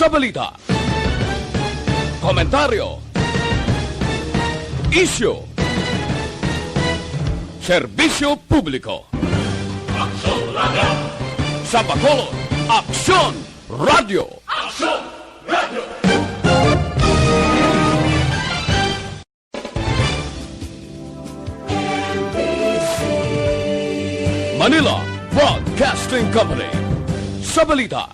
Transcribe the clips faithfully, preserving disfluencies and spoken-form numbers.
Balita, komentaryo, isyu, serbisyo publiko. Aksyon Radio. Sa Bacolod, Aksyon Radio. Aksyon Radio. Manila Broadcasting Company. Sa balita,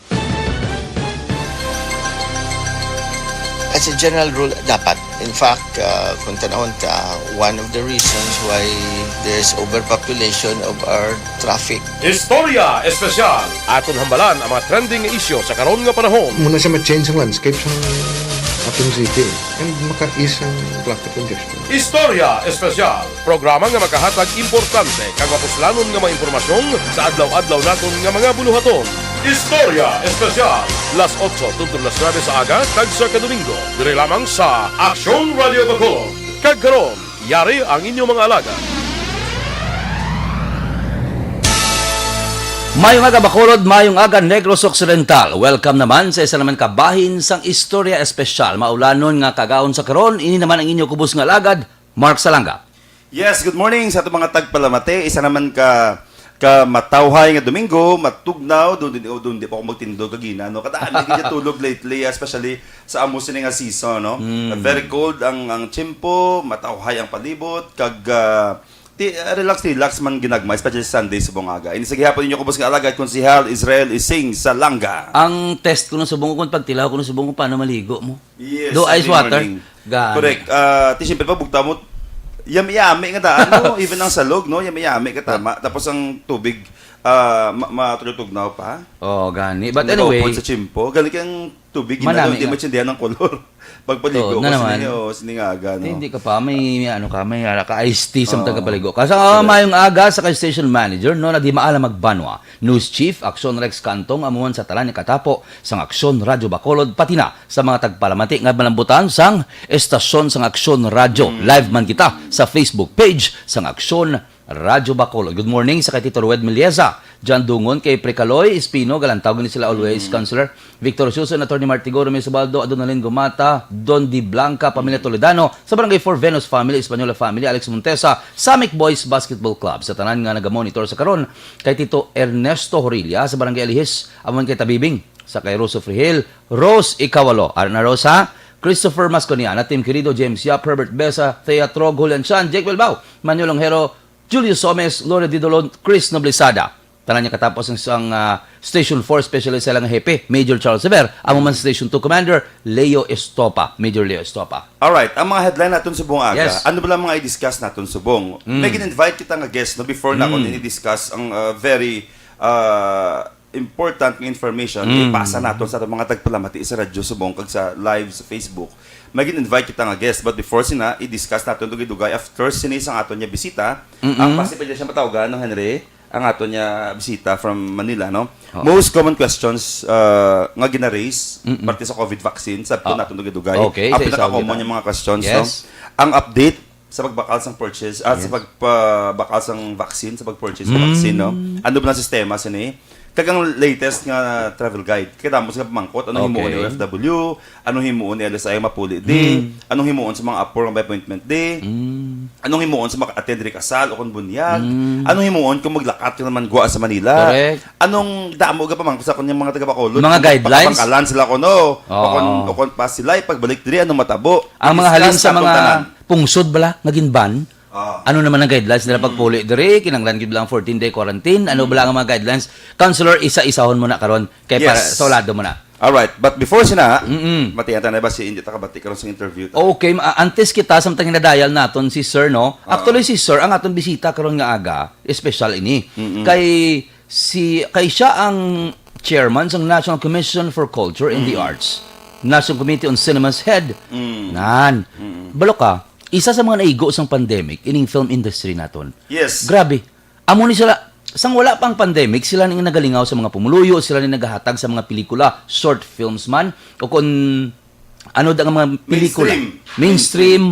As a general rule, dapat. In fact, uh, kung tanawon ta, one of the reasons why there's overpopulation of our traffic. Istorya Espesyal. Aton hambalan ang mga trending nga isyu sa karon nga panahon. Muna siya ma-change ang landscape sa ating city and maka-ease ang traffic congestion. Istorya Espesyal. Programa nga makahatag importante kag mapuslanon nga mga impormasyon sa adlaw-adlaw naton nga mga buluhaton. Istorya Espesyal, las otso tubtob las nuebe sa aga kag sa kadomingo, diri lamang sa Aksyon Radio Bacolod. Kag karon, yari ang inyo mga alagad. Mayong aga Bacolod, mayong aga Negros Occidental. Welcome naman sa isa naman ka bahin sang istorya espesyal. Maulanon nga kagaon sa karon, ini naman ang inyo kubos nga alagad, Mark Salanga. Yes, good morning sa ato mga tagpalamati. Isa naman ka ka matawhay nga Domingo, matugnaw, doon din, doon di pa ako magtindog kagina, no? Kadaan na gid tulog lately, especially sa amo sini nga season, no? Mm. Very cold ang ang tiyempo, matawhay ang palibot, kag uh, ti, relax relax man ginagmay, especially Sunday sa bungaga. Ini sa gihapon ninyo kubos nga alagad, Konsehal Israel Ising Salanga. Ang test ko na subong kung pagtilaw ko na subong kung paano maligo mo. Yes, Do ice water? Morning. Gani. Correct. Uh, ti siyempre pa bugta mo, yami-yami nga daan, no? Even ang salog, no? Yami-yami ka tama. Tapos ang tubig, uh, ma matulutugnaw pa. Oh, gani. But anyway, sa chimpo. Gani kang tubig, manami hindi maintindihan ng kolor. Pagpaligo ko, sini, oh, sini nga aga, no? Hindi ka pa, may, may ano ka, may ara ka, iced tea sa oh. Tagapaligo ka. Sa uh, mayong aga sa kay station manager, no, na di maala magbanwa. News Chief, Aksyon Rex Cantong, amuan sa talan ni katapo sang Aksyon Radyo Bacolod, pati na sa mga tagpalamati nga malambutan sang estasyon sang Aksyon Radyo. Mm. Live man kita sa Facebook page sang Aksyon Radyo Bacolod. Good morning sa kay Tito Rued Melieza, John Dungon, kay Precaloy Espino, galantaw gini sila always, mm. Counselor Victor Susan, Attorney Martigoro, Miss Ubaldo, Adonalin Gumata, Don Di Blanca, Pamilya Toledano, sa Barangay four Venus Family, Española Family, Alex Montesa, Samic Boys Basketball Club, sa tanan nga nagamonitor sa karon, kay Tito Ernesto Horilla, sa Barangay Alihis, amuan kay Tabibing, sa kay Rose of Hill, Rose Ikawalo, Arna Rosa, Christopher Masconiana, Team Querido, James Yap, Herbert Besa, Thea Trog, Julian Chan, Jake Bilbao, Manuel Longhero, Julius Somes, Gloria Didolon, Chris Noblisada. Tanan niya katapos ang, ang ah, Station four, especially sa ilang hepe, Major Charles Sever, amo man Station two Commander, Leo Estopa, Major Leo Estopa. Alright, ang mga headline naton subong aga, Yes. Ano ba lang mga i-discuss naton subong? Mm. May gin-invite kita nga guest no before na ako Mm. ni-discuss ang uh, very uh, important nga information Mm. ipasa naton sa atong mga tagpalamati sa radyo subong kag sa live sa Facebook. May gin-invite kita nga guest, but before sina i-discuss naton dugay-dugay after sini sang aton niya bisita, Mm-mm. Ang possible siya matawgan no Henry, ang aton niya bisita from Manila, no? Oo. Most common questions uh, nga gina-raise parte sa COVID vaccine, sabton naton dugay-dugay. Okay, ang pinaka-common nga mga questions, yes. No? Ang update sa pagbakal sang purchase, ah, yes. Sa pagpabakal sang vaccine, sa pag-purchase sa mm. Vaccine, no? Ano ba ang sistema sini? Kag ang latest nga travel guide, kay damo sila pamangkot, anong okay. Himuon ni O F W, anong himuon ni L S I mapuli di, mm. Anong himuon sa mga apor nga may appointment di, mm. Anong himuon sa maka-attend ri kasal o kung bunyag, mm. Anong himuon kung maglakat ka naman gwa sa Manila, correct. Anong damo ga pamangkot sa akong mga taga Bacolod, mga guidelines, pangkalan sila ko no, oh. O kung, o kung pa sila, pagbalik diri, anong matabo, ang mga halin sa mga tanan. Pungsod bala nga ginban? Ah. Ano naman ang guidelines nila pagpuli diri? Kinanglan gid lang fourteen-day quarantine? Ano bala ang mga guidelines? Counselor, isa-isahon mo na karon kay para Yes. Sa ulado mo na. Alright, but before sina, Mm-mm. Matiyan ta na ba si hindi ta kabati karon sa interview ta? Okay, ma- antes kita samtang ginadayal naton si Sir, no? Ah. Actually, si Sir ang aton bisita karon nga aga, special ini. Mm-mm. Kay si kay siya ang chairman sang National Commission for Culture and the Mm. Arts, National Committee on Cinema's head. Mm. Nan. Mm. Balo ka, isa sa mga naigo sang pandemic ining film industry naton. Yes. Grabe. Amo ni sila, sang wala pang pandemic, sila ni nagalingaw sa mga pumuluyo, sila ni nagahatag sa mga pelikula, short films man, o kung ano da nga mga pelikula. Mainstream. Mainstream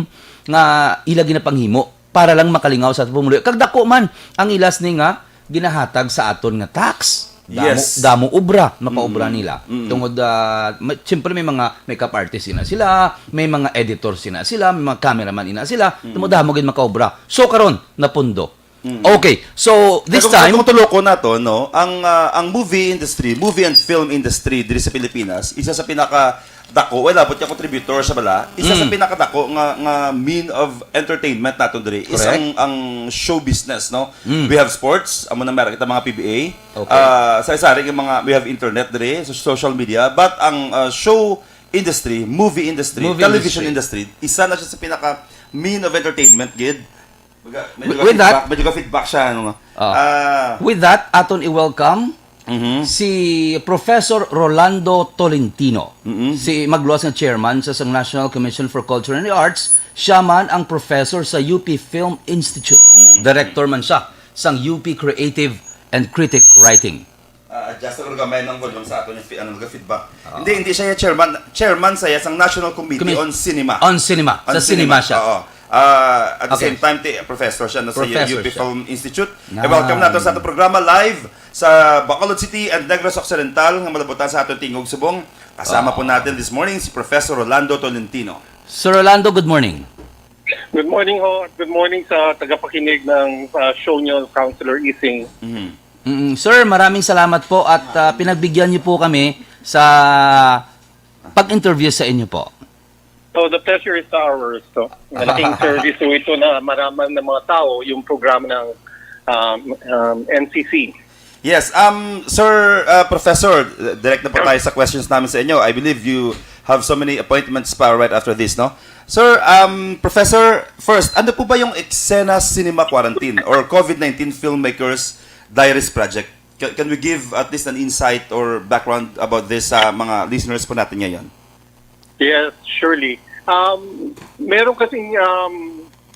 nga ila ginapanghimo para lang makalingaw sa pumuluyo. Kag dako man ang ilas ni nga ginahatag sa aton nga tax. Damo, Yes. damo obra mapaobra Mm. nila. Mm. Tungod, ah, ma- siyempre may mga makeup artist ina sila, may mga editor sina sila, may mga cameraman ina sila, Mm. tungod damo gid makaobra. So karon napundo. Mm. Okay. So this Kung, time, kung tulokon nato, no, ang ah, ang movie industry, movie and film industry diri sa Pilipinas, isa sa pinaka dako, well, labot ka contributor sa bala, isa sa Mm. pinakadako nga nga mean of entertainment nato diri is Correct. ang ang show business, no? Mm. We have sports, amo na meron kita mga P B A. Okay. Ah, sa isa rin yung mga, we have internet diri, sa social media, but ang ah, show industry, movie industry, Movie television industry. industry, isa na siya sa pinaka mean of entertainment gid. Medyo With- with that- feedback, medyo feedback siya, ano. Ah. Ah, With that, aton i-welcome mhm. si Professor Rolando Tolentino, Mm-mm. si magluwas nga chairman sa, sa National Commission for Culture and the Arts. Siya man ang professor sa U P Film Institute. Director man siya sang U P Creative and Critic Writing. Ah, adjust ako gamay ng volume sa ato yung fi- ano, feedback. Hindi, hindi siya yung chairman. Chairman siya sang National Committee Commi- on Cinema. On Cinema. On Sa cinema siya. Oo. Ah, at the Okay. same time, ti, professor siya na sa Professor U P siya. Film Institute. Ah. I-welcome nato sa atong programa live sa Bacolod City and Negros Occidental nga malabutan sa aton tingog subong. Kasama po Oh. natin this morning si Professor Rolando Tolentino. Sir Rolando, good morning. Good morning ho, at good morning sa tagapakinig ng uh, show nyo, Councilor Ising. Mhm. Mm, sir, maraming salamat po at ah, pinagbigyan niyo po kami sa pag-interview sa inyo po. So, the pleasure is ours. So, malaking service po ito na maraman ng mga tao yung programa ng um, um, N C C. Yes, um, Sir uh, Professor, direct na po tayo sa questions namin sa inyo. I believe you have so many appointments pa right after this, no? Sir, um, Professor, first, ano po ba yung Eksena Cinema Quarantine or COVID nineteen Filmmakers Diaries Project? Can, can we give at least an insight or background about this sa mga listeners po natin ngayon? Yes, surely. Um, meron kasing um,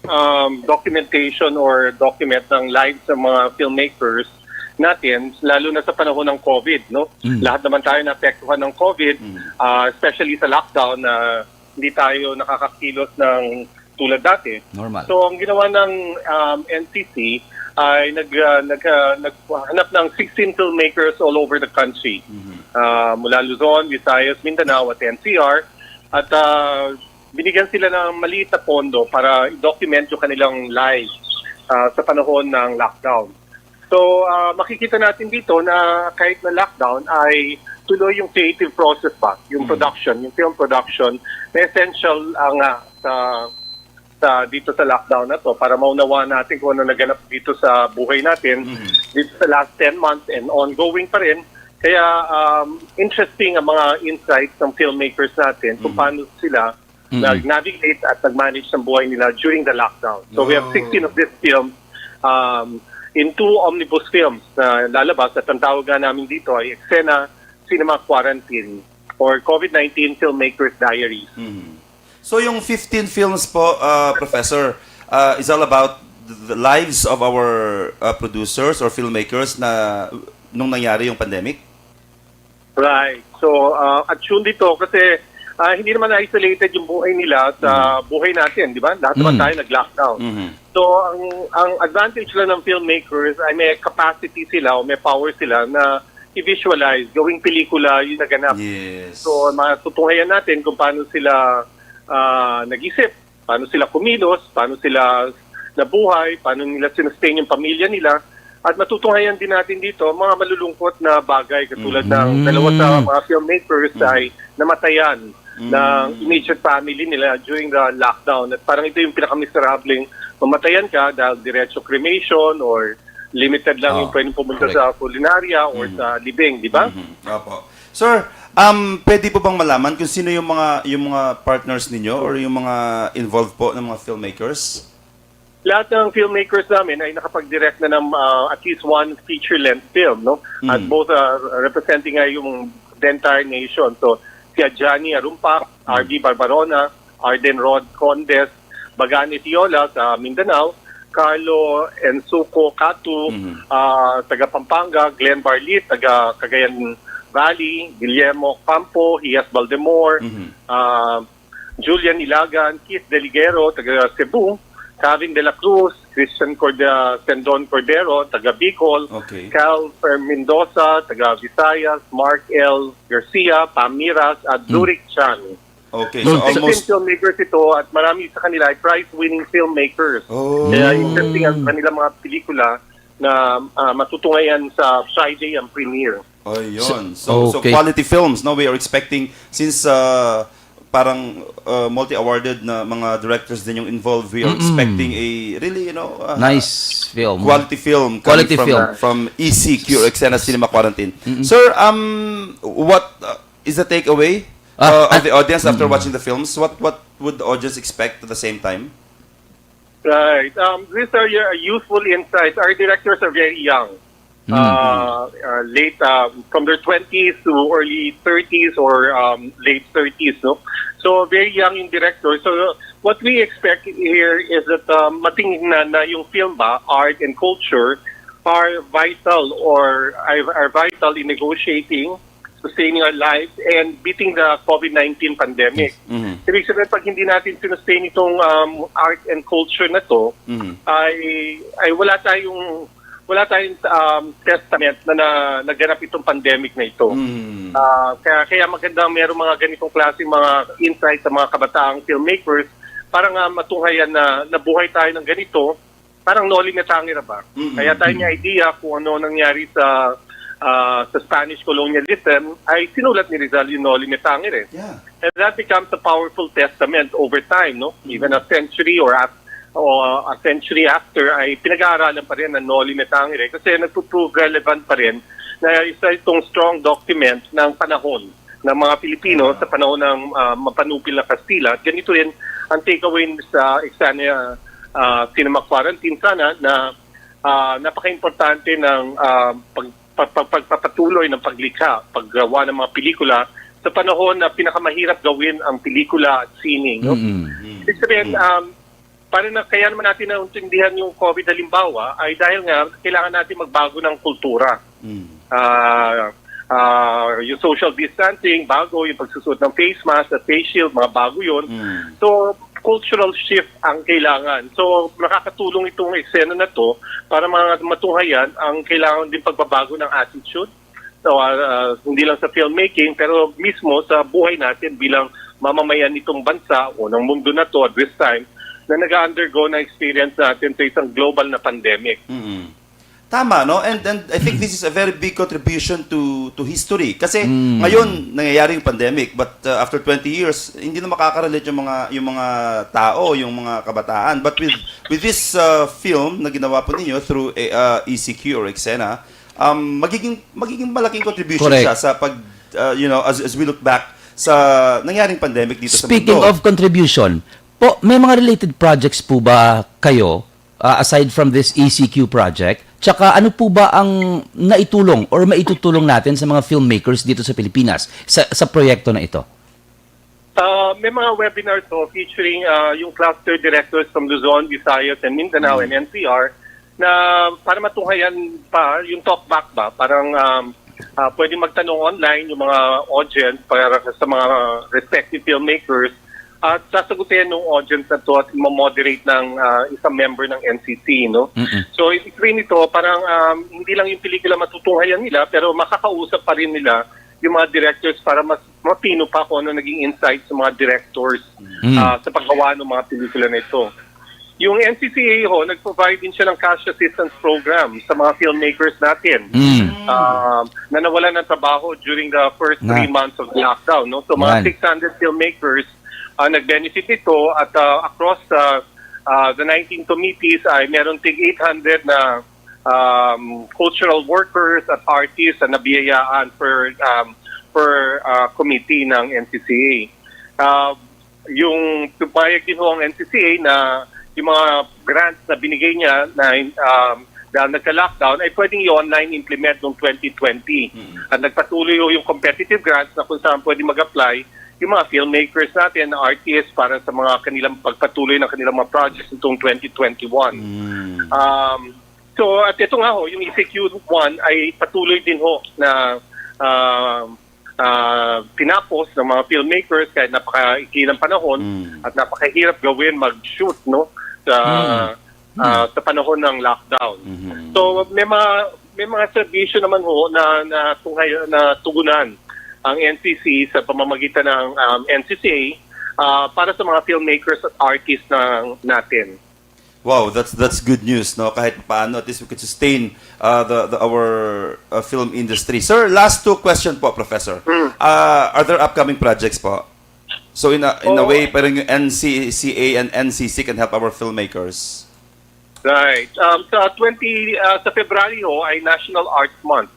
um, documentation or document ng lives ng mga filmmakers natin, lalo na sa panahon ng COVID, no? Mm. Lahat naman tayo naapektuhan ng COVID, Mm. ah, especially sa lockdown na hindi tayo nakakakilos ng tulad dati. Normal. So, ang ginawa ng um, N C C ay nag, ah, nag, ah, naghanap ng sixteen filmmakers all over the country. Mhm. Ah, mula Luzon, Visayas, Mindanao at N C R. At ah, binigyan sila ng maliit na pondo para i-document yung kanilang lives ah, sa panahon ng lockdown. So, ah, makikita natin dito na kahit na lockdown ay tuloy yung creative process ba, yung Mhm. production, yung film production na essential ah, nga sa sa dito sa lockdown na to para maunawaan natin kung ano naganap dito sa buhay natin Mhm. dito sa last ten months and ongoing pa rin. Kaya um, interesting ang mga insights ng filmmakers natin kung Mhm. paano sila Mhm. nag-navigate at nag-manage ng buhay nila during the lockdown. So we have Oh. sixteen of these films um, in two omnibus films na lalabas at ang tawag nga namin dito ay Eksena Cinema Quarantine or COVID nineteen Filmmakers Diaries. Mhm. So yung fifteen films po, uh, Professor, uh, is all about the, the lives of our uh, producers or filmmakers na nung nangyari yung pandemic? Right. So, uh, attuned dito kasi ah, hindi naman isolated yung buhay nila sa buhay natin, di ba? Lahat naman Mm. tayo nag-lockdown. Mhm. So, ang ang advantage lang ng filmmakers ay may capacity sila o may power sila na i-visualize, gawing pelikula yung naganap. Yes. So, matutunghayan natin kung paano sila ah, nag-isip, paano sila kumilos, paano sila nabuhay, paano nila sinustain yung pamilya nila. At matutunghayan din natin dito ang mga malulungkot na bagay katulad ng Mm. dalawa sa mga filmmakers Mm. ay namatayan Mm. ng immediate family nila during the lockdown. At parang ito yung pinakamiserabling mamatayan ka dahil diretso cremation or limited lang Oh, yung pwedeng pumunta correct. sa funeraria or Mm. sa libing, di ba? Mhm. Opo. Sir, um, pwede po bang malaman kung sino yung mga yung mga partners ninyo or yung mga involved po ng mga filmmakers? Lahat ng filmmakers namin ay nakapag-direct na ng ah, at least one feature-length film, no? At Mm. both are representing nga yung the entire nation. So, si Adjani Arumpak, R D Barbarona, Arden Rod Condes, Bagan Itiola sa Mindanao, Carlo Ensuco Catu, Mhm. ah, taga Pampanga, Glenn Barlit, taga Cagayan Valley, Guillermo Campo, Hias Baldemor, Mhm. ah, Julian Ilagan, Keith Deligero, taga Cebu, Kevin de la Cruz, Christian Corde-, Sendon Cordero, taga Bicol, Okay. Cal Fer Mendoza, taga Visayas, Mark L Garcia, Pam Miras, at Zurich Chan. Okay, So, so almost... filmmakers ito at marami sa kanila ay prize-winning filmmakers. Oh. Kaya interesting ang kanilang mga pelikula na ah, matutungayan sa Friday ang premiere. Ayun. So, so Okay. quality films, no? We are expecting, since uh, parang uh, multi-awarded na mga directors din yung involved, we are expecting a really, you know, uh, Nice film. quality film coming Quality from, film. from E C Q or Exena Cinema Quarantine. Sir, um, what uh, is the takeaway Ah, uh, of the audience after watching the films? What what would the audience expect at the same time? Right. Um, these are your youthful insights. Our directors are very young. Uh, uh, late uh, from their twenties to early thirties or um, late thirties, no? So very young in director. So what we expect here is that um, matingnan na yung film ba, art and culture are vital or are, are vital in negotiating, sustaining our lives and beating the COVID nineteen pandemic. Mhm. Ibig sabihin, pag hindi natin sinustain itong um, art and culture na to, Mhm. ay ay wala tayong wala tayong um, testament na, na naganap itong pandemic na ito. Mm. Ah, kaya kaya maganda mayroong mga ganitong klaseng mga insights sa mga kabataang filmmakers para nga matunghayan na nabuhay tayo ng ganito, parang Noli Me Tangere ba? Mm-mm. Kaya tayo may idea kung ano nangyari sa ah, sa Spanish colonialism ay sinulat ni Rizal yung Noli Me Tangere. Yeah. And that becomes a powerful testament over time, no? Even a century or af- o a century after ay pinag-aaralan pa rin ang Noli Me Tangere kasi nagpo-prove relevant pa rin na isa itong strong document ng panahon ng mga Pilipino sa panahon ng ah, mapanupil na Kastila. At ganito rin ang takeaway sa Exana ah, Cinema Quarantine sana na ah, napaka-importante ng ah, pag, pag, pag, pagpapatuloy ng paglikha, paggawa ng mga pelikula sa panahon na pinakamahirap gawin ang pelikula at sining. No? Mm-mm. Ibig sabihin, um, para na kaya naman natin naintindihan yung COVID halimbawa ay dahil nga kailangan natin magbago ng kultura. Mm. Ah, ah, yung social distancing, bago, yung pagsusuot ng face mask at face shield, mga bago yun. Mm. So, cultural shift ang kailangan. So, nakakatulong itong eksena na to para mga matunghayan ang kailangan din pagbabago ng attitude. So, ah, ah, hindi lang sa filmmaking, pero mismo sa buhay natin bilang mamamayan nitong bansa o ng mundo na to at this time na nag-undergo na experience natin sa isang global na pandemic. Mm. Tama, no? And and I think this is a very big contribution to to history. Kasi ngayon nangyayari yung pandemic, but uh, after twenty years, hindi na makakarelate yung mga yung mga tao, yung mga kabataan. But with with this uh, film na ginawa po ninyo through uh, E C Q or Exena, um, magiging magiging malaking contribution Correct. siya sa pag uh, you know, as as we look back sa nangyaring pandemic dito sa Speaking mundo. of contribution, po, may mga related projects po ba kayo uh, aside from this E C Q project? Tsaka ano po ba ang naitulong or maitutulong natin sa mga filmmakers dito sa Pilipinas sa, sa proyekto na ito? Ah, may mga webinar to featuring ah, yung cluster directors from Luzon, Visayas, and Mindanao and N C R na para matunghayan pa yung talk back ba, parang um, ah, pwede magtanong online yung mga audience para sa mga respective filmmakers at sasagutin ng audience na to at mo-moderate ng ah, isang member ng N C C, no? Mm-mm. So, ibig sabihin nito, parang um, hindi lang yung pelikula matutunghayan nila, pero makakausap pa rin nila yung mga directors para mas mapino pa kung ano naging insights ng mga directors Mm. ah, sa paggawa ng mga pelikula na ito. Yung N C C A ho, nag-provide din siya ng cash assistance program sa mga filmmakers natin Mm. ah, na nawalan ng trabaho during the first Na. three months of the lockdown. No? So mga Yan. six hundred filmmakers ah, nag-benefit nito at ah, across ah, ah, the nineteen committees ay meron tig eight hundred na um, cultural workers at artists na nabiyayaan per um, per ah, committee ng N C C A. Ah, yung pumayag din ho ang N C C A na yung mga grants na binigay niya na um, dahil nagka-lockdown ay pwedeng i-online implement noong twenty twenty. At nagpatuloy ho yung competitive grants na kung saan pwede mag-apply yung mga filmmakers natin, na artists para sa mga kanilang pagpatuloy ng kanilang mga projects nitong twenty twenty-one. Mm. Um, so at ito nga ho, yung E C Q one ay patuloy din ho na ah, ah, tinapos ng mga filmmakers kahit napakaikli ng panahon Mm. at napakahirap gawin mag-shoot, no? sa, Mm. ah, Mm. sa panahon ng lockdown. Mhm. So, may mga, may mga serbisyo naman ho na, na tunghay-, na tugunan ang N C C sa pamamagitan ng, um, N C C A, ah, para sa mga filmmakers at artists na natin. Wow, that's, that's good news, no? Kahit paano, at least we could sustain, uh, the, the, our, uh, film industry. Sir, last two question po, Professor. Mm. Uh, are there upcoming projects po? So in a, in a Oo. way, parang yung N C C A and N C C can help our filmmakers. Right. Um, sa twenty, ah, sa February ho ay National Arts Month.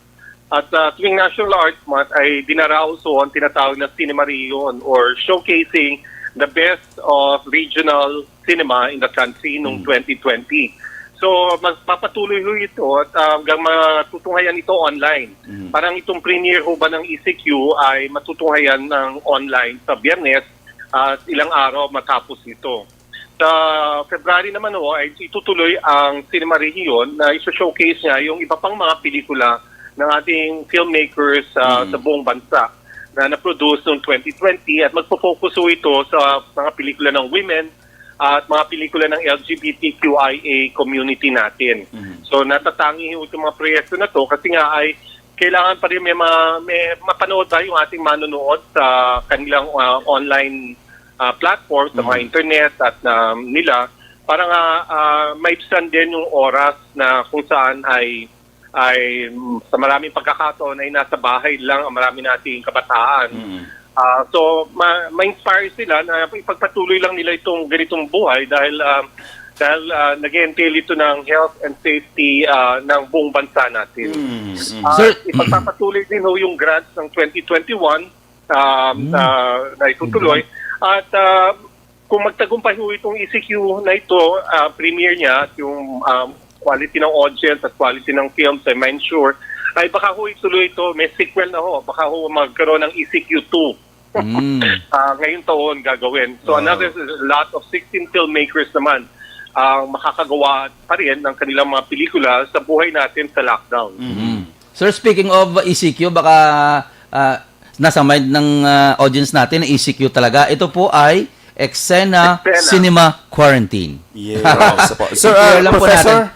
At, ah, tuwing National Arts Month ay dinaraos ho ang tinatawag na Cinema Reunion or showcasing the best of regional cinema in the country noong Mm. twenty twenty. So, mas papatuloy ho ito at, ah, hanggang matutunghayan ito online. Mm. Parang itong premiere ho ba ng E C Q ay matutunghayan ng online sa Biyernes at ilang araw matapos nito. Sa February naman ho, ay itutuloy ang Cinema Reunion na iso-showcase niya yung iba pang mga pelikula ng ating filmmakers, ah, Mm. sa buong bansa na na-produce noong twenty twenty at magpo-focus ho ito sa mga pelikula ng women at mga pelikula ng L G B T Q I A community natin. Mm. So, natatangi ho itong mga proyekto na to kasi nga ay kailangan pa rin may ma-, may mapanood ba yung ating manonood sa kanilang, ah, online, ah, platform, sa mga Mm. internet at, um, nila para nga, ah, maibsan din yung oras na kung saan ay, ay, mm, sa maraming pagkakataon ay nasa bahay lang ang marami nating kabataan. Mm. Ah, so, ma-, ma-inspire sila na ipagpatuloy lang nila itong ganitong buhay dahil, um, dahil, ah, nag-entail ito ng health and safety, ah, ng buong bansa natin. Mm, mm. Ah, Sir, ipagpapatuloy din ho yung grants ng twenty twenty-one, um, Mm. ah, na itutuloy. At, ah, kung magtagumpay ho itong E C Q na ito, ah, premiere niya, at yung, um, quality ng audience at quality ng films, I'm sure, ay baka ho ituloy ito, may sequel na ho, baka ho magkaroon ng E C Q two. Mm. Ah, ngayong taon gagawin. So, Wow. another lot of sixteen filmmakers naman ang makakagawa pa rin ng kanilang mga pelikula sa buhay natin sa lockdown. Mm. Mm. Sir, speaking of E C Q, baka, ah, nasa mind ng, ah, audience natin ang E C Q talaga. Ito po ay Eksena Eksena. Cinema Quarantine. Yes, po. Sir, I-clear uh, lang po Professor, natin.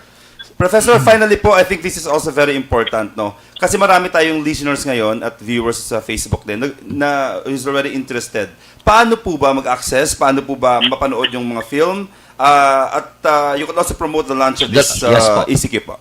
Professor, finally po, I think this is also very important, no? Kasi marami tayong listeners ngayon at viewers sa Facebook din na, na is already interested. Paano po ba mag-access? Paano po ba mapanood yung mga film? Ah, at, ah, you could also promote the launch of The, this, yes ah, po. E C Q po.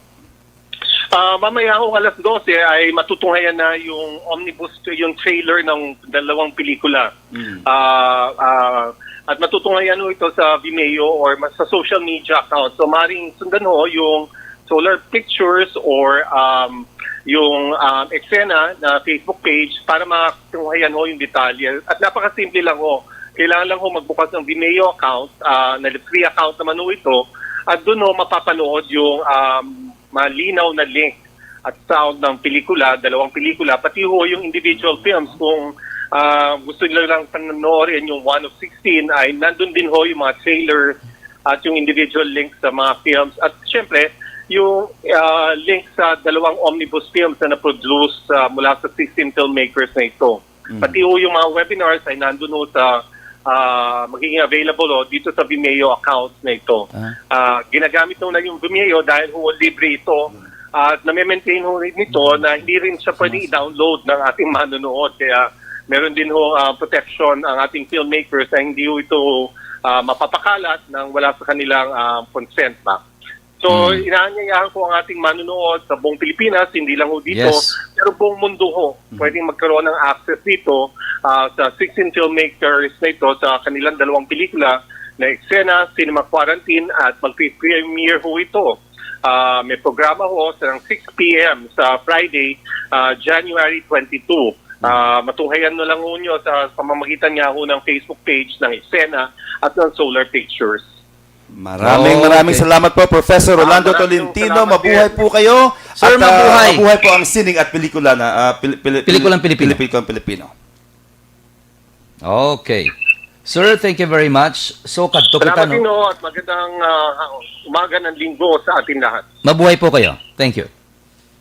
Ah, mamaya ho alas dose ay matutunghayan na yung omnibus, yung trailer ng dalawang pelikula. Mm. Ah, ah, at matutunghayan ho ito sa Vimeo or ma-, sa social media account. So, maring sundan ho yung Solar Pictures or, um, yung, um, Eksena na Facebook page para matunghayan ho yung detalye. At napakasimple lang ho. Kailangan lang ho magbukas ng Vimeo account, ah, na free account naman ho ito. At doon ho mapapanood yung, um, malinaw na link at sound ng pelikula, dalawang pelikula, pati ho yung individual films. Kung, ah, gusto nila lang panoorin yung One of Sixteen, ay nandun din ho yung mga trailer at yung individual links sa mga films. At syempre, yung, ah, link sa dalawang omnibus films na na-produce, ah, mula sa sixteen filmmakers na ito. Mm. Pati ho yung mga webinars ay nandun ho sa, ah, magiging available ho dito sa Vimeo account na ito. Ah. Ah, ginagamit ho na yung Vimeo dahil ho libre ito. Mm. At name-maintain ho nito Mm. na hindi rin siya pwede Mas- i-download ng ating manonood. Kaya meron din ho, ah, protection ang ating filmmakers na hindi ho ito, ah, mapapakalat nang wala sa kanilang, ah, consent ba. So, Mm. inaanyayahan ko ang ating manunood sa buong Pilipinas, hindi lang ho dito, Yes. pero buong mundo ho. Mm. Pwedeng magkaroon ng access dito, ah, sa sixteen filmmakers na ito sa kanilang dalawang pelikula na Eksena, Cinema Quarantine, at mag-premiere ho ito. Ah, may programa ho sa six P M sa Friday, ah, January twenty-two. Ah, matunghayan na lang ho nyo sa pamamagitan nga ho ng Facebook page ng Eksena at ng Solar Pictures. Maraming, Okay. maraming salamat po, Professor Ah, Rolando maraming Tolentino. salamat Mabuhay din. po kayo. Sir, At, ah, mabuhay. mabuhay po ang sining at pelikula na, ah, pil-, pil-, pil-, Pelikulang Pilipino. pil-, pelikulang Pilipino. Okay. Sir, thank you very much. So, kadto kita, Salamat no? din, no, at magandang, ah, umaga ng linggo sa ating lahat. Mabuhay po kayo. Thank you.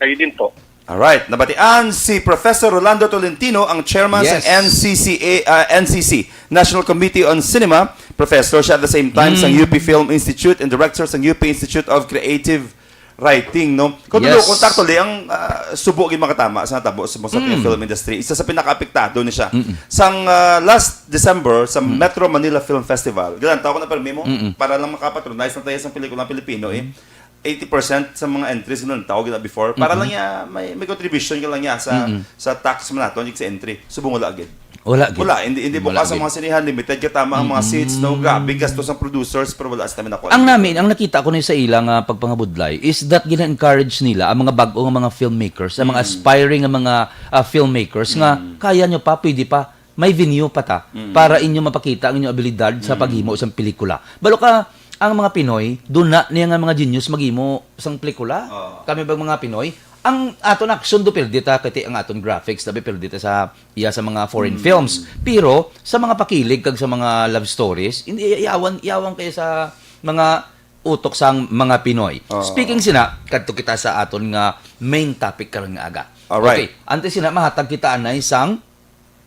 Kayo din po. Alright, nabatian si Professor Rolando Tolentino, ang chairman sa Yes. N C C A, ah, N C C, National Committee on Cinema. Professor siya at the same time sa Mm. U P Film Institute and director sa U P Institute of Creative Writing, no? Kung Yes. tulo, kung actually, ang, ah, subo gyud makatama sa natabo sa, sa Mm. film industry, isa sa pinakaapektado ni siya. Mm-mm. Sang, ah, last December, sa Mm. Metro Manila Film Festival, gilantaw ko na permi mo, Mm-mm. para lang makapatronize na tayo sa pelikulang Pilipino, eh. Mm. Eighty percent sa mga entries nga nagtawo gina before, para Mm-hmm. lang ya, may, may contribution ka lang ya sa, Mm-hmm. sa tax man nato, sa entry. Subong wala gid. Wala gid. Wala, hindi, hindi Wala bukas ang gid. mga sinihan, limited ka tama ang mga Mm-hmm. seats, no? Grabe, gastos ang producers, pero wala sa tamin ako. Ang nami, ang nakita ko ni sa ila nga pagpangabudlay is that gina-encourage nila ang mga bag-o nga mga filmmakers, ang mga Mm. aspiring nga mga, ah, filmmakers nga Mm. kaya nyo pa, pwede pa, may venue pa ta Mm. para inyo mapakita ang inyong abilidad sa Mm. paghimo sang pelikula. Balo ka, ang mga Pinoy, duna niya nga mga genius maghimo sang pelikula. Oo. Kami bang mga Pinoy, ang aton action do perde ta, kay ang aton graphics, tabi perde ta sa, iya sa mga foreign Mm. films. Pero sa mga pakilig kag sa mga love stories, hindi, yawan, yawan kayo sa mga utok sang mga Pinoy. Oo. Speaking sina, kadto kita sa aton nga main topic karon nga aga. Alright. Okay, antes sina, mahatag kita anay sang,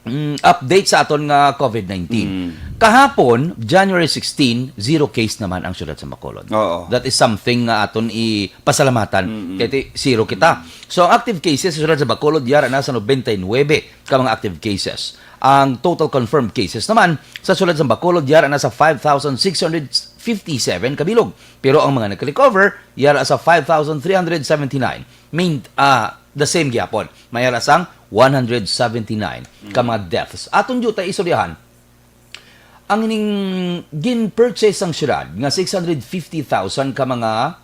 mm, update sa aton nga covid nineteen. Mm. Kahapon, January sixteen, zero case naman ang siyudad sa Bacolod. Oo. That is something nga aton ipasalamatan. Mm-mm. Kay ti-, zero kita. Mm. So, ang active cases sa siyudad sa Bacolod, yara na sa nobenta y nuebe ka mga active cases. Ang total confirmed cases naman sa siyudad sa Bacolod, yara na sa five thousand six hundred fifty-seven ka bilog. Pero ang mga nag-recover, yara sa five thousand three hundred seventy-nine. Main, ah, the same gyapon. May yara sang one hundred seventy-nine ka Mm. mga deaths. Aton diyo tayo istoryahan, ang ining gin-purchase sang siyudad nga six hundred fifty thousand ka mga,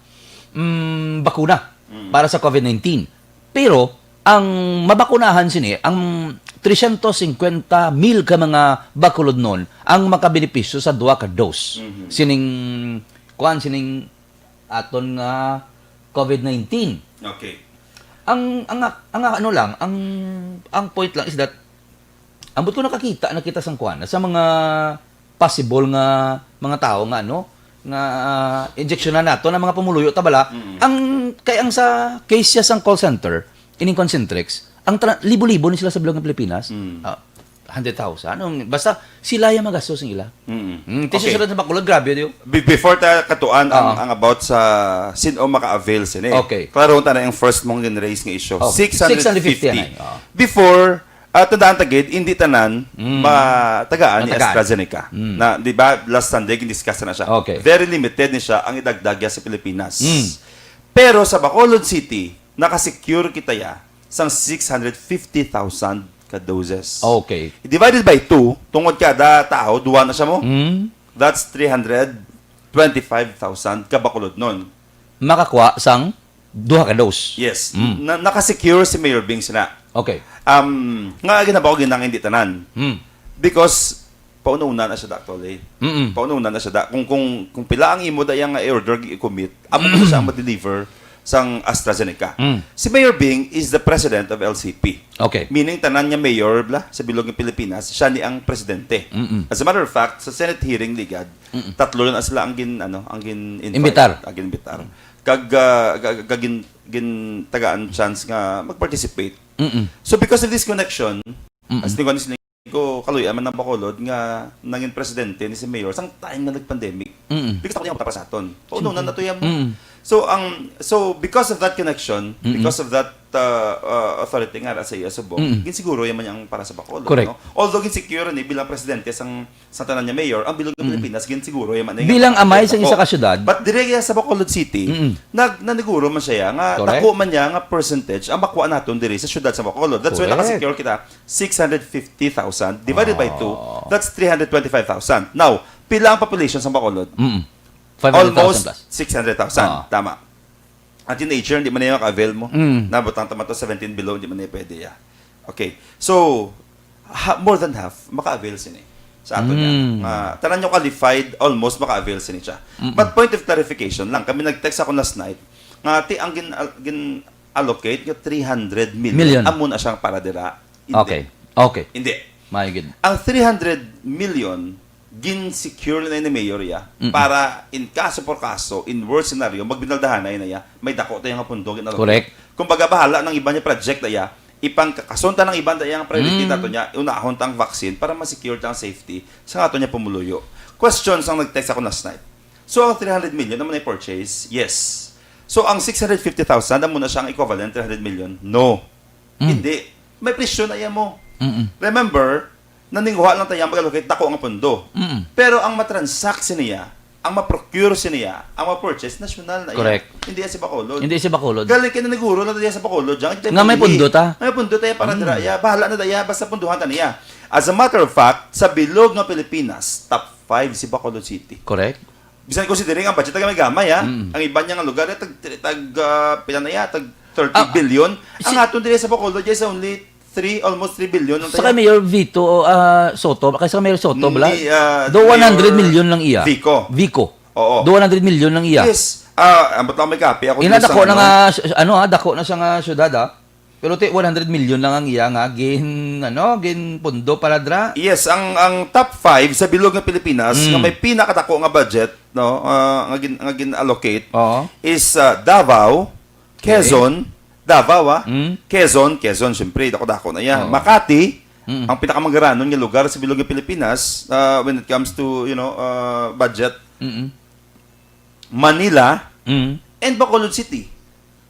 mm, bakuna Mm. para sa covid nineteen. Pero ang mabakunahan sini, ang trescientos cincuenta mil ka mga Bacolodnon ang makabenepisyo sa duha ka dose Mhm. sining, kuan, sining aton nga covid nineteen. Okay. Ang, ang, ang ano lang, ang, ang point lang is that, ambot ko nakakita na kita sang kuan, sa mga possible nga mga tao nga, ano, nga, ah, injeksyonan nato na mga pumuluyo ta bala. Mm. Ang, kay ang sa case siya sang call center, ining Concentrix, ang tra-, libo-libo ni sila sa bilog ng Pilipinas. Mm. Ah, hundred thousand. Ano, basta sila yung magastos ng ila. Mm. Mm, ti Okay. sa Bacolod, grabe yun. Be-, before ta katuan ang, Ah. ang about sa sino maka-avail sini. Okay. Klaro ta na yung first mong gin-raise nga issue. Oh, Six hundred fifty. six hundred fifty, anay. Oh. Before, ah, tandaan ta gid, hindi tanan Mm. matagaan ni Matagaan. AstraZeneca. Mm. Na, di ba, last Sunday, gin-discuss na siya. Okay. Very limited ni siya ang idagdag niya sa Pilipinas. Mm. Pero sa Bacolod City, nakasecure kita ya sang six hundred fifty thousand ka doses. Okay. Divided by two, tungod kada tao, duha na siya mo. Mm. That's three hundred twenty-five thousand ka Bacolodnon. Makakuha sang duha ka dose. Yes. Mm. Na, nakasecure si Mayor Bing sina. Okay. Um, nga ginabaw ginang hindi tanan. Mm. Because pauna-una na siya, Doctor Lee. Mm-mm. Pauna-una na siya, da. Kung, kung, kung pila ang imo da yang nga order i-commit, amo Mm. na siya ang ma-deliver sang AstraZeneca. Mm. Si Mayor Bing is the president of L C P. Okay. Meaning, tanan nga mayor, bla, sa bilog ng Pilipinas, siya ni ang presidente. Mm-mm. As a matter of fact, sa Senate hearing, ligad, Mm-mm. tatlo lang sila ang gin-, ano, ang gin-invite, Imbitar. ang gin-imbitar. Kag, ah, kag, kag gin-, gintagaan chance nga mag-participate. Mm-mm. So, because of this connection, Mm-mm. as ni ko kaluy-an man ang Bacolod nga nangin presidente ni si Mayor sang time nga nag-pandemic. Mm-mm. Because ako niya para sa aton. Pauno na Siyempre. nato yan mo. Mm-mm. So, ang, so, because of that connection, Mm-mm. because of that, uh, uh, authority nga sa iya subong, Mm-mm. ginsiguro yan man ang para sa Bacolod, Correct. no? Although ginsecure ni bilang presidente sang, sa tanan niya mayor, ang bilog ng Mm-mm. Pilipinas, ginsiguro yan man Bilang ang amay sa isa ka syudad. But dire sa Bacolod City, Mm-mm. nag-, naniguro man siya nga, Correct. dako man niya nga percentage ang makuha naton diri sa syudad sa Bacolod. That's why Correct. nakasecure kita. Six hundred fifty thousand divided by two, Oh. that's three hundred twenty-five thousand. Now, pila ang population sa Bacolod? Mm. Five hundred thousand Almost plus. six hundred thousand. Ah. Tama. Ang teenager, hindi man niya maka-avail mo. Mm. Nabutang tama to, seventeen below, hindi man niya pwede, ya. Okay. So, ha-, more than half, maka-avail sini. Sa ato niya. Mm. Nga, tanan nyo qualified, almost maka-avail sini siya. Mm-mm. But point of clarification lang, kami nag-text ako last night, nga ti ang gin-, gin-, allocate nga three hundred million. Million. Amo na siyang para dira. Hindi. Okay. Okay. Hindi. Mayo gid. Ang three hundred million, gin-secure na ni Mayor ya Mm-mm. para in kaso por kaso, in worst scenario, magbinaldahanay na ya, may dako tayo nga pundo gin-allocate. Correct. Kumbaga, bahala nang iban niya project, daya. Ipangkakasunta ng iban, daya, ang priority Mm. nato niya, unahon ta ang vaccine para ma-secure ta ang safety sa ato niya pumuluyo. Question sang nag-text ako last night. So, ang three hundred million naman ay purchase? Yes. So, ang six hundred fifty thousand, amo na siya ang equivalent three hundred million? No. Mm. Hindi. May presyo na iya mo. Mm-mm. Remember, naninguha lang tayo mag-allocate dako nga pondo. Mm-mm. Pero ang matransact siniya, ang ma-procure siniya, ang ma-purchase, nasyonal na iya. Correct. Hindi iya si Bacolod. Hindi si Bacolod. Galing kay naniguro na iya sa Bacolod, diyan. Nga may pondo ta. Nga may pondo ta iya para Mm. dira iya. Bahala na iya, basta punduhan ta niya. As a matter of fact, sa bilog nga Pilipinas, top five si Bacolod City. Correct. Bisan ko si Diring, ang budget taga gamay, ha? Mm. Ang iban niya nga lugar, eh, tag, tag, ah, pila na iya? Tag thirty Ah, billion. Ang si aton diri sa Bacolod is only three, almost three billion ang Saka tayo. Mayor Vito, ah, Soto, kay sa Mayor Soto, bala? Ni, ah, Do Mayor one hundred million lang iya. Vico. Vico. Oo. Do one hundred million lang iya. Yes. Ah, ambot lang may kape ako Ina, dito sa dako na ano. nga, s-, ano, ah, dako na siya nga syudad, ah. Pero ti, one hundred million lang ang iya nga gin, ano, gin pondo para dra. Yes, ang, ang top five sa bilog nga Pilipinas Mm. nga may pinakadako nga budget, no, ah, nga gin-, nga gin-allocate Oo. is, ah, Davao, Okay. Quezon, Davao, ah. Mm. Quezon, Quezon, syempre, dako-dako na yan. Oo. Makati, Mm. ang pinakamangaranon nga lugar sa bilog nga Pilipinas, ah, when it comes to, you know, ah, budget. Mm-mm. Manila, Mm. and Bacolod City.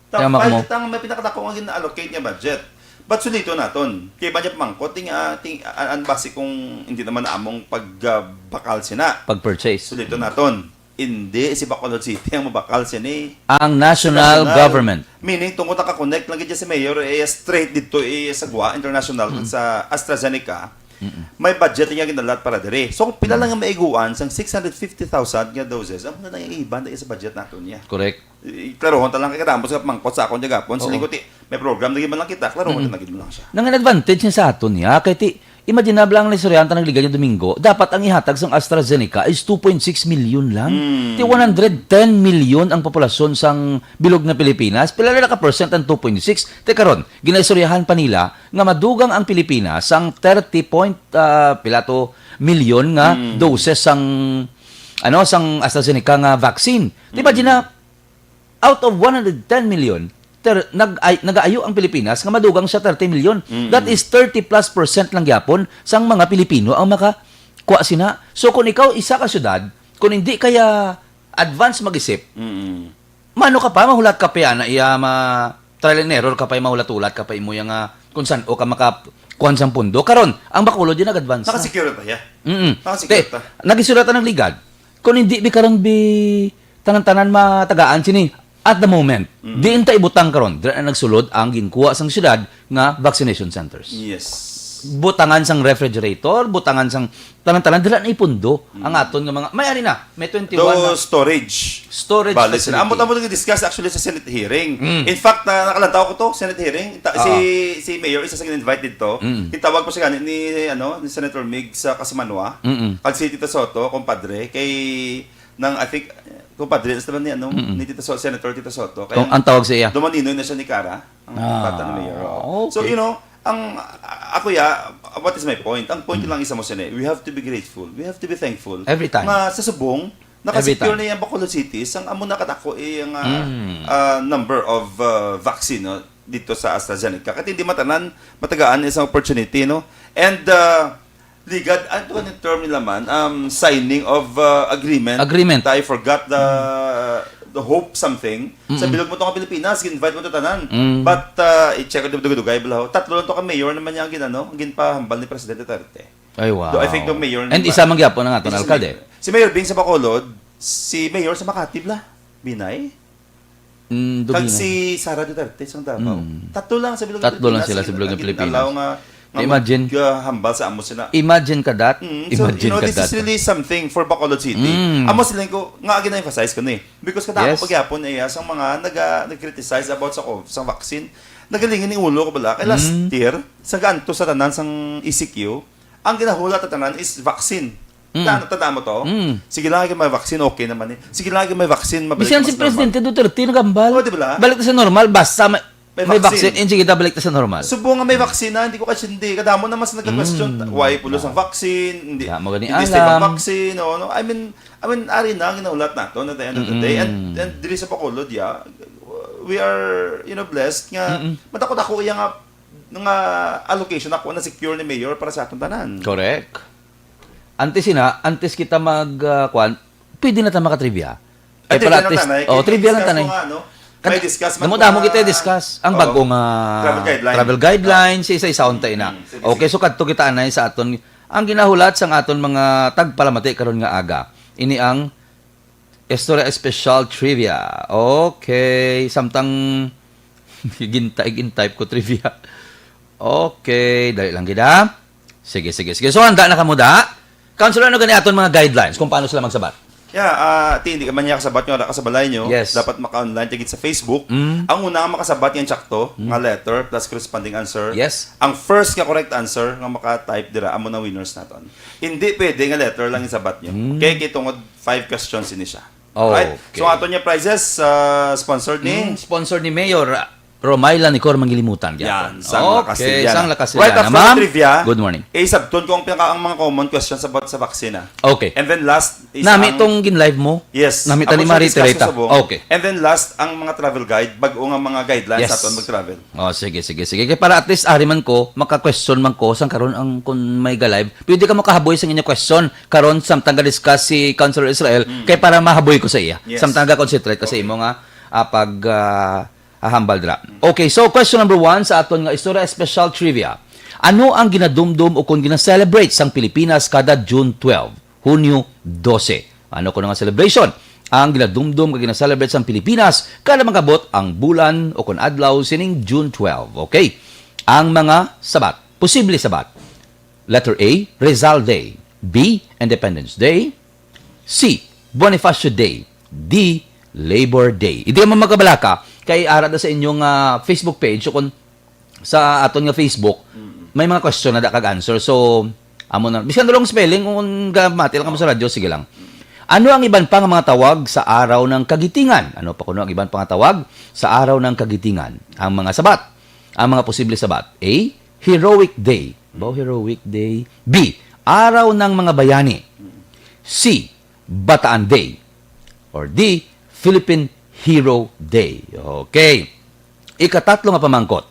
Top Tama five mo. Ito ang may pinakadako nga gina-allocate nga budget. But sulito naton. Kay ba niya pamangkot, ting, ah, ting, ah, ang base kung hindi naman among pag, ah, bakal sina. Pag-purchase. Sulito naton. Hindi si Bacolod City ang mabakal sini. Ang national National. government. Meaning, tungkol naka-connect lang gid si Mayor, eh, straight dito, eh, sa Gua International, Mm. sa AstraZeneca, Mm-mm. may budget nga ginalat para diri. So, kung pila Mm. lang ang maiguan sang six hundred fifty thousand nga doses, ang muna nang iban sa budget nato niya. Correct. I-, klarohon ta lang kay kadamo sa pamangkot sa akon gagapon. Oo. Siling ko, ti, may program lagi man lang kita, klarohon Mm. ta lagi man lang siya. Nang an advantage niya sa aton niya, kay ti, imagine na lang na istoryahan ta nagligad yung Domingo, dapat ang ihatag sang AstraZeneca is two point six million lang. Mm. Ti one hundred ten million ang populasyon sang bilog na Pilipinas. Pila na ka percent ang two point six? Te karon, ginaistoryahan pa nila nga madugang ang Pilipinas sang thirty point, ah, pila to, million nga Mm. doses sang, ano, sang AstraZeneca nga vaccine. Ti imagine Mm. na, out of one hundred ten million, ter-, nag-, ay, nagaayo ang Pilipinas nga madugang sa thirty million. Mm. That is thirty plus percent lang gyapon sang mga Pilipino ang makakuha sina. So, kung ikaw isa ka syudad, kung hindi kaya advance mag-isip, Mm. mano ka pa, mahulat ka pa yan, iya ma-, trial and error ka pa, mahulat-hulat ka pa, imo yang, ah, kung san-o ka maka-, kuwan sang pundo. Karon, ang Bacolod yun nag-advance na. Nakasecure ta, yeah. Mm-mm. Nakasecure Te, ta. nagisulat ang nagligad. Kung hindi bi karon bi tanan-tanan matagaan sini at the moment. Mm. Diin ta ibutang karon, dira na nagsulod ang ginkuha sang syudad nga vaccination centers. Yes. Butangan sang refrigerator, butangan sang tanan-tanan, dira na ipundo ang Mm. aton nga mga, may ari na, may twenty-one na. Storage. Storage Bali sila. facility. Amo, amo nag-discuss actually sa Senate hearing. Mm. In fact, na, nakalantaw ko to, Senate hearing. Ta-, si, Ah. si Mayor, isa sa gin-invite dito. Mm. Gitawag ko siya gani ni, ano, ni Senator Mig sa Kasimanwa. Mm-mm. Kag si Tita Soto, kumpadre, kay nang, I think, kumpadre, sa taman ni, ano, Mm-mm. ni Tita Soto, Senator Tita Soto. Kung Kaya ang tawag sa iya. dumaninoy na siya ni Kara, ang Ah, bata ni Mayor. Oo. So, okay. you know, ang, a-, ako ya, what is my point? Ang point Mm. lang isa mo siya, eh, we have to be grateful. We have to be thankful. Every time. Nga sa subong, Every nakasecure time. na yung Bacolod City, sang amo na katako, eh, ang, ah, Mm. ah, number of, ah, vaccine, no, dito sa AstraZeneca. Kasi hindi matanan, matagaan isang opportunity, no? And, ah, Ligad, ano to ang term nila man? Um, signing of, uh, agreement. Agreement. I forgot the, the hope something. Sa Mm-mm. bilog mo to nga Pilipinas, invite mo to tanan. Mm. But, uh, i-check ko dugay-dugay, balaho. Tatlo lang to ka mayor naman niya ang ginano, ang ginpahambal ni Presidente Duterte. Ay, wow. Do I think the mayor And naman isa man gyapon ang aton Isa si alkalde. Mayor. Si Mayor Bing sa Bacolod, si Mayor sa Makati, bala. Binay? Mm, Kag Dugina. si Sara Duterte sang Davao. Mm. Tatlo lang sa bilog Tatlo lang Pilipinas, sila sa bilog ang Pilipinas. ginalaw nga, nga Imagine. mag-, ah, hambal sa amo sila. Imagine ka that. Mm, so, Imagine you know, ka this is that. really something for Bacolod City. Mm. Amo sila ko, nga gina-emphasize ko ni. Because kada Yes. ako pagyapon, eh, sa mga naga-, nag-criticize about sa, sa vaccine, nagalingin ning ulo ko bala. Kay last Mm. year, sa gaanto sa tanan sang E C Q, ang ginahulat ta tanan is vaccine. Mm. Tanda, tanda mo to? Mm. Sige lang, may vaccine, okay naman eh. Sige lang, may vaccine, mabalik Bisan naman si sa normal. Presidente Duterte nagambal. Oh, di ba? Balik na sa normal, basta may, May may vaccine. vaccine. Hindi kita balik na sa normal. Subo nga may vaccine na, hindi ko kasi hindi. Kadamo naman sa nagka-question, Mm. why pulos ang vaccine, hindi, Wala mo gani hindi safe ang alam. vaccine, no, no? I mean, I mean, ari na ang ginahulat nato at the end of the day. And, Mm. and diri sa Bacolod, yeah, we are, you know, blessed nga Mm-mm. madako-dako iya nga, nga allocation ako na secure ni Mayor para sa aton tanan. Correct. Antes sina, antes kita mag, ah, kwan, pwede na ta maka-trivia. Ay, Eh, para trivia at lang least, tanay. oh, trivia lang Discuss tanay. mo nga, ano? Kada- May discuss man damo-damo pa. Kita discuss. Ang Oo. bago nga Travel guideline. Travel guideline, sa isa-isa unta ina. Mm, sige, Okay, sige. So kadto kita anay sa aton, ang ginahulat sang aton mga tagpalamati karon nga aga. Ini ang Istorya Espesyal Trivia. Okay, samtang gintay, gintype ko trivia. Okay, dali lang gid ha. Sige, sige, sige. So handa na kamo da? Counselor, ano gani aton mga guidelines kung paano sila magsabat? Yeah, ah, ti, hindi ka man niya kasabat nyo, wala ka sa balay nyo. Yes. Dapat maka-online tagit sa Facebook. Mm. Ang una nga makasabat yung tsakto, nga letter plus corresponding answer. Yes. Ang first nga correct answer nga maka-type dira, amo na winners naton. Hindi pwede nga letter lang isabat nyo. Mm. Okay, kay tungod five questions ini siya. Oh, Right? okay. So aton niya prizes, ah, sponsored ni Mm, sponsor ni Mayor Romayla Nicor Mangilimutan. Yan, gyapon. sang Okay, Lakastilyana. sang Lakastilyana. Right after Ma'am, the trivia, good morning. Eh, sabton ko ang pinaka ang mga common questions about sa vaccine, ah. Okay. And then last, isa Nami ang- tong gin-live mo? Yes. Nami Ako tani siya Mari discuss Tereta. sa subong. Okay. And then last, ang mga travel guide, bag-o nga mga guidelines Yes. sa aton mag-travel. Oh, sige, sige, sige. Kaya para at least ari man ko, maka-question man ko, sang karon ang kung may ga-live, pwede ka makahaboy sa inyo question, karon samtang ga-discuss si Councilor Israel, kay para mahaboy ko sa iya. Yes. Samtang ga-concentrate ka sa Okay. imo nga ah, pag ah, hahambal dira. Okay, so question number one sa aton nga Istorya Espesyal Trivia. Ano ang ginadumdum o kung gina-celebrate sang Pilipinas kada June twelve, Hunyo dose? Ano kuno nga celebration ang ginadumdum kag gina-celebrate sang Pilipinas kada mag-abot ang bulan o kon adlaw sining June twelve? Okay. Ang mga sabat, posible sabat. Letter A, Rizal Day. B, Independence Day. C, Bonifacio Day. D, Labor Day. Hindi mo magabalaka kay ara na sa inyong ah, Facebook page o kung sa aton nga Facebook, may mga question na da kag answer. So, amo na. Bisan wrong spelling, kung gamati lang kamo sa radyo, sige lang. Ano ang iban pa nga mga tawag sa araw ng kagitingan? Ano pa kuno ang iban pa nga tawag sa araw ng kagitingan? Ang mga sabat. Ang mga posible sabat. A, Heroic Day. Ba, Heroic Day. B, Araw ng mga Bayani. C, Bataan Day. Or D, Philippine Hero Day. Okay. Ikatatlo nga pamangkot.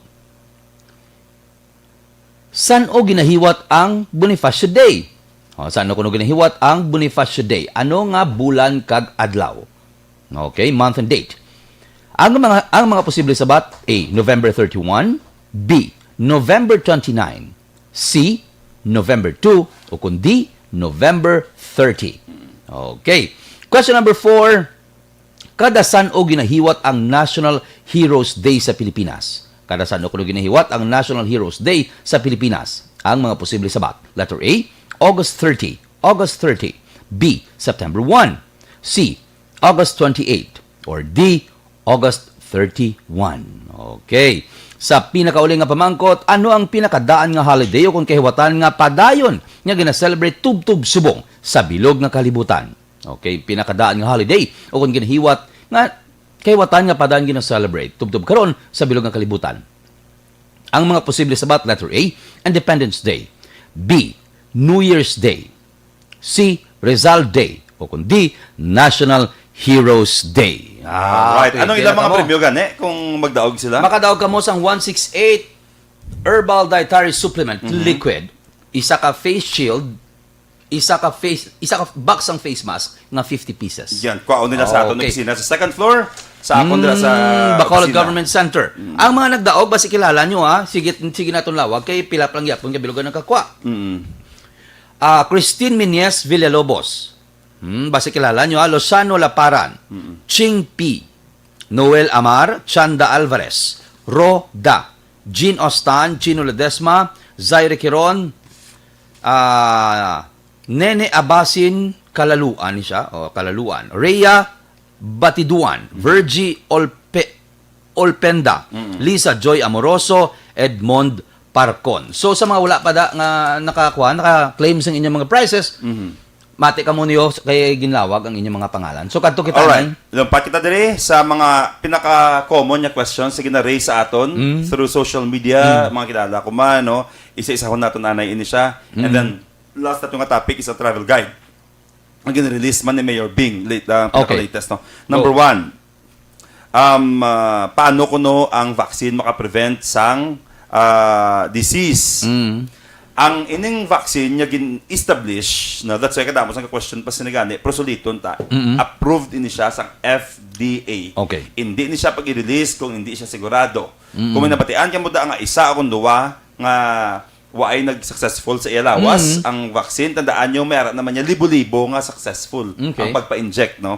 San-o ginahiwat ang Bonifacio Day? O, san-o kuno ginahiwat ang Bonifacio Day? Ano nga bulan kag adlaw? Okay, month and date. Ang mga ang mga posible sabat, A, November thirty-one, B, November twenty-nine, C, November two, o kung D, November thirty. Okay. Question number four, kada san-o ginahiwat ang National Heroes Day sa Pilipinas? Kada san-o kuno ginahiwat ang National Heroes Day sa Pilipinas? Ang mga posible sabat. Letter A, August thirty, August thirty. B, September one. C, August twenty-eight. Or D, August thirty-one. Okay. Sa pinakauli nga pamangkot, ano ang pinakadaan nga holiday o kung kahiwatan nga padayon nga gina-celebrate tubtob subong sa bilog nga kalibutan? Okay, pinakadaan nga holiday o kung ginahiwat nga kahiwatan nga padayon gina-celebrate tubtob karon sa bilog nga kalibutan. Ang mga posible sabat, letter A, Independence Day. B, New Year's Day. C, Rizal Day. O kung D, National Heroes Day. Ah, Right. Anong pwede ilang na mga kamo. Premyo gani kung magdaog sila? Makadaog kamo sang one six eight Herbal Dietary Supplement Mm-hmm. Liquid, isa ka face shield, isa ka face, isa ka box sang face mask nga fifty pieces. Yan, kuhaon nila sa aton Okay. opisina sa second floor, sa akon dira sa Mm, Bacolod opisina. Government Center. Ang mga nagdaog, basi kilala nyo, ha? Sige, sige naton lawag, kay pila pa lang gyapon nga bilugan nagkakwa. Mm. Ah, Christine Minies Villalobos. Hmm, basi kilala nyo, ha? Lozano Laparan. Ching P. Noel Amar, Chanda Alvarez. Ro Da. Jean Ostan, Chino Ledesma, Zaire Quiron, ah, Nene Abasin, Kalaluan ni siya, o Kalaluan. Rhea Batiduan, Virgie Olpe, Olpenda, Lisa Joy Amoroso, Edmond Parcon. So sa mga wala pa da nga nakakuha, naka-claim sa inyong mga prizes, mati kamo niyo kay ginlawag ang inyong mga pangalan. So kadto kita Alright. ng Lumpat kita diri sa mga pinaka-common nga questions sa gina-raise sa aton Mm. through social media, mga kilala ko man, no? Isa-isahon naton anay ini siya. And Mm. then last nato nga topic is a travel guide. Ang gina-release man ni Mayor Bing, late, uh, Okay. pinaka-latest, no? Number one, um, ah, paano kuno ang vaccine makaprevent sang, ah, disease? Mm. Ang ining vaccine nga gin-establish, no, that's why kadamo sa question pa sini gani, pero suliton ta, Mm-mm. approved ini siya sa F D A. Okay. Hindi ni siya pag-i-release kung hindi siya sigurado. Mm-mm. Kung may nabatian ka mo da nga isa o kung duwa nga waay nag-successful sa iya lawas Mm-mm. ang vaccine, tandaan nyo, may ara naman niya libo-libo nga successful Okay. ang pagpa-inject, no?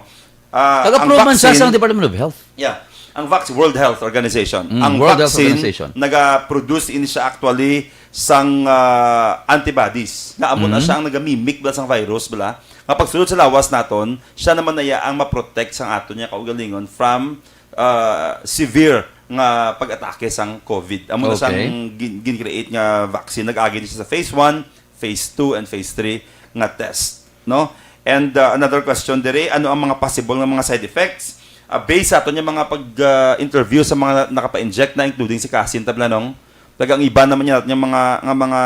Ah, ang Nag-approve man siya vaccine sa Department of Health. Yeah. Ang vac-, World Health Organization. Mm, Ang World Health vaccine, Organization. naga-produce ini siya actually sang, ah, antibodies. Nga amo na Mm. siya ang nagamimic bala sang virus bala. Nga pagsulod sa lawas naton, siya naman na iya ang ma-protect sang aton niya kaugalingon from, ah, severe nga pag-atake sang COVID. Amo na Okay. siyang gin-, gin-create nga vaccine. Nag-agi siya sa phase one, phase two, and phase three nga test, no? And, uh, another question diri, ano ang mga possible nga mga side effects? Uh, based sa aton yung mga pag, uh, interview sa mga nakapa-inject na, including si Cassie Tablanong, taga ang iban naman niya, yung mga, nga mga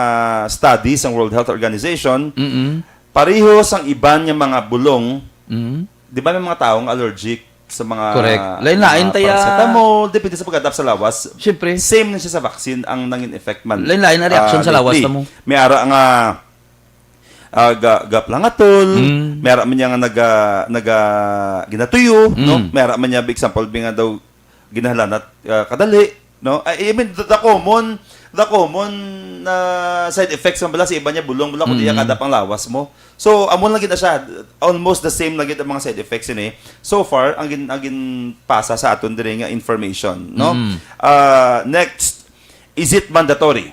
studies sa World Health Organization, Mm-mm. pareho sang iban nga mga bulong, Mm. di ba may mga taong allergic sa mga, Correct. Lain-lain mga taya. paracetamol, depende sa pag-adapt sa lawas. Siyempre. Same na siya sa vaccine ang nangin effect man. Lain-lain ang reaction Ah, sa lawas lately. na mo. May ara nga, ah, ga-, gaplangatol, Mm. may ara man niya nga naga-, naga-, ginatuyo, no? Mm. May ara man niya, example, bi nga daw ginahalanat, ah, kadali, no? I, I mean, the, the common, the common, ah, side effects man bala sa iba niya bulong, bala kung Mm. iya kada pang lawas mo. So, amo lang gid na siya, almost the same lang gid ang mga side effects ini. So far, ang gin-, ang ginpasa sa aton diri nga information, no? Mm. Ah, next, is it mandatory?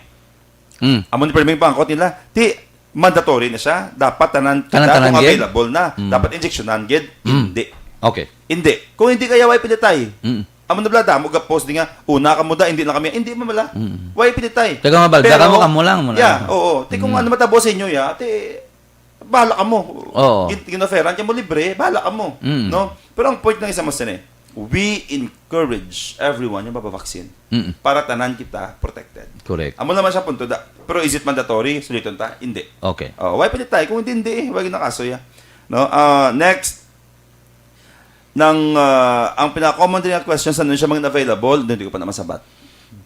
Mm. Amo ni pirming pangkot nila, ti mandatory na siya, dapat tanan kita Tanan-tanan kung gid? available na. Mm. Dapat injeksyonan gid, Mm. hindi. Okay. Hindi. Kung hindi kaya, way pinatay. Mm. Amo na bala, damo ga-post di nga, una ka mo da, hindi na kami, hindi mo bala. Mm. Way pinatay. Taga mabalda Pero, ka mo, kamo lang, mo lang. yeah, oo. Ti kung Mm. ano matabo sa inyo, ya, ti, bahala ka mo. Oo. Gin-, ginoferan ka mo libre, bahala ka mo. Mm. No? Pero ang point ng isa mo sini, we encourage everyone yung mababaksin Mm. para tanan kita protected. Correct. Amo naman siya punto da. Pero is it mandatory? Suliton ta? Hindi. Okay. Oh, why pwede tayo? Kung hindi, hindi eh. Wag na kaso ya. No? Ah, next, nang, ah, ang pinaka-common din nga question sa nun siya mga available, hindi ko pa naman sabat.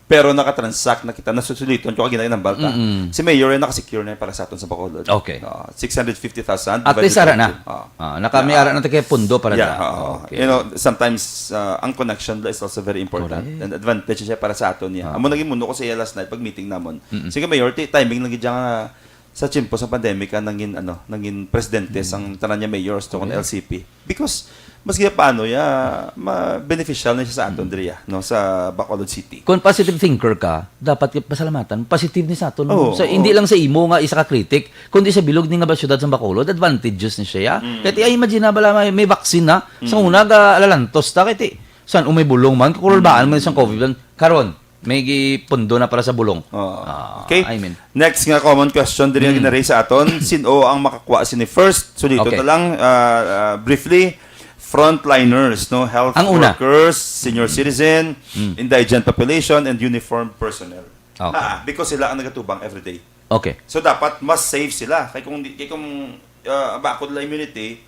Pero nakatransact na kita, nasusuliton ko, kag ginanambal ta. Mm-mm. Si Mayor ay nakasecure na yung para sa aton sa Bacolod. Okay. Ah, six hundred fifty thousand At least, divided ara by na. two. Ah. Ah, naka-, may Ah. ara na tayo kay pundo para Yeah, na. oo. Okay. You know, sometimes, ah, ang connection is also very important. Correct. And advantage siya para sa aton niya. Ah. Amo naging mundo ko sa iya last night pag meeting namon. Mm-mm. Sige, Mayor, ti-, timing lang gid siya nga sa tiyempo sa pandemic ka nangin, ano, nangin presidente Mm. sang tanan niya mayors to kon Okay. L C P. Because, mas gaya paano ya, ma-, beneficial na siya sa aton Mm. diri, ah, no, sa Bacolod City. Kung positive thinker ka, dapat ka pasalamatan. Positive ni sa aton. Oo, Sa, hindi oo. lang sa imo nga isa ka critic, kundi sa bilog ni nga ba syudad sa Bacolod, advantageous ni siya. Mm. Kaya ti, ay, imagine na bala may, may vaccine na. Sa Mm. una, ga, alalantos ta. Kaya ti, san, umay bulong man, kakulbaan mo Mm. isang COVID lang. Karon, may gipundo na para sa bulong. Oo. Ah, Okay. I mean. Next nga common question diri nga Mm. gina-raise sa aton, sin-o ang makakuha sini first? Suliton Okay. na lang, ah, ah, briefly, frontliners, no? Health Ang una. workers, senior Mm. citizen, Mm. indigent population, and uniformed personnel. Okay. Ah, because sila ang nagatubang everyday. Okay. So, dapat mas safe sila. Kay kung di, kay kung, ah, bakod la immunity,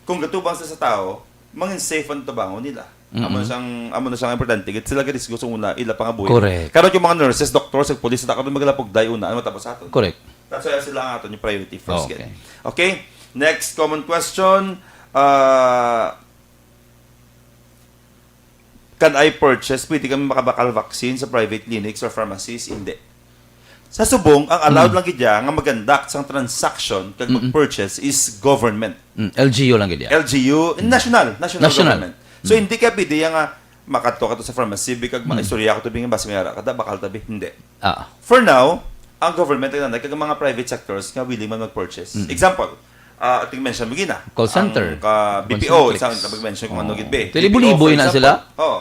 kung gatubang sila sa tao, mangin safe ang tubangon nila. Amo na Mm-mm. siyang, amo na siyang importante. Kay sila garisgo sa una, ila pangabuhi. Correct. Karon yung mga nurses, doctors, ag police, sa karon magalapugday una, ano matabo sa aton? Correct. That's why sila ang aton yung priority first. Okay. Gid. Okay? Next common question, ah, can I purchase, pwede kami makabakal vaccine sa private clinics or pharmacies? Hindi. Sa subong, ang allowed Mm. lang gid niya nga mag-conduct sang transaction kag Mm-mm. mag-purchase is government. Mm, L G U lang gid niya. L G U, Mm. national, national National. government. So, Mm. hindi ka pwede nga makadto ka to sa pharmacy, bi kag Mm. maistorya ko to, bi nga basi may ara ka, da, bakal ta, bi. Hindi. Ah. For now, ang government, ang nanay, kag ang mga private sectors nga willing man mag-purchase. Mm. Example, ah, ating mention mo gina, Call center. ang ka-, Call B P O, center. isang pag-mention kung ano Oo. gid, bi. Ti libo-libo B P O, for na sila. example. Oo.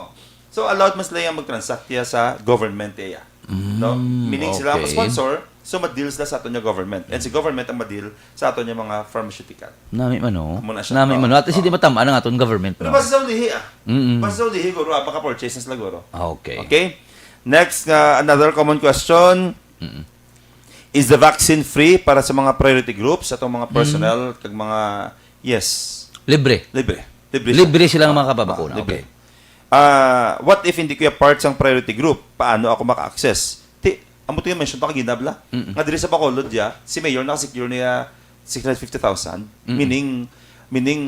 So, allowed man sila yung mag-transact ya sa government ya. Mm, No? Meaning sila ang okay. sponsor, so ma-deal sila sa aton yung government. And si government ang ma-deal sa aton yung mga pharmaceutical. Nami man, no? Amo na siya. Nami Oo, man, no? At least, oo. hindi matamaan ang aton government, Pero no? basta sa ulihi, ah. Mm-mm. Basta sa ulihi, guro, ah, maka-purchase na sila, guro. Ah, okay. Okay? Next, nga, another common question. Mm-mm. Is the vaccine free para sa mga priority groups, atong mga Mm. personnel, kag mga, yes. Libre. Libre. Libre siya. Libre sila nga Ah, mga kababakuna. ah, libre. Okay. Ah, what if hindi ko ya part sang priority group? Paano ako maka-access? Ti, amo to yung mention pa kagina, bala. Mm-mm. Nga diri sa Bacolod, ya, si Mayor nakasecure niya six hundred fifty thousand. Mm-mm. Meaning, meaning,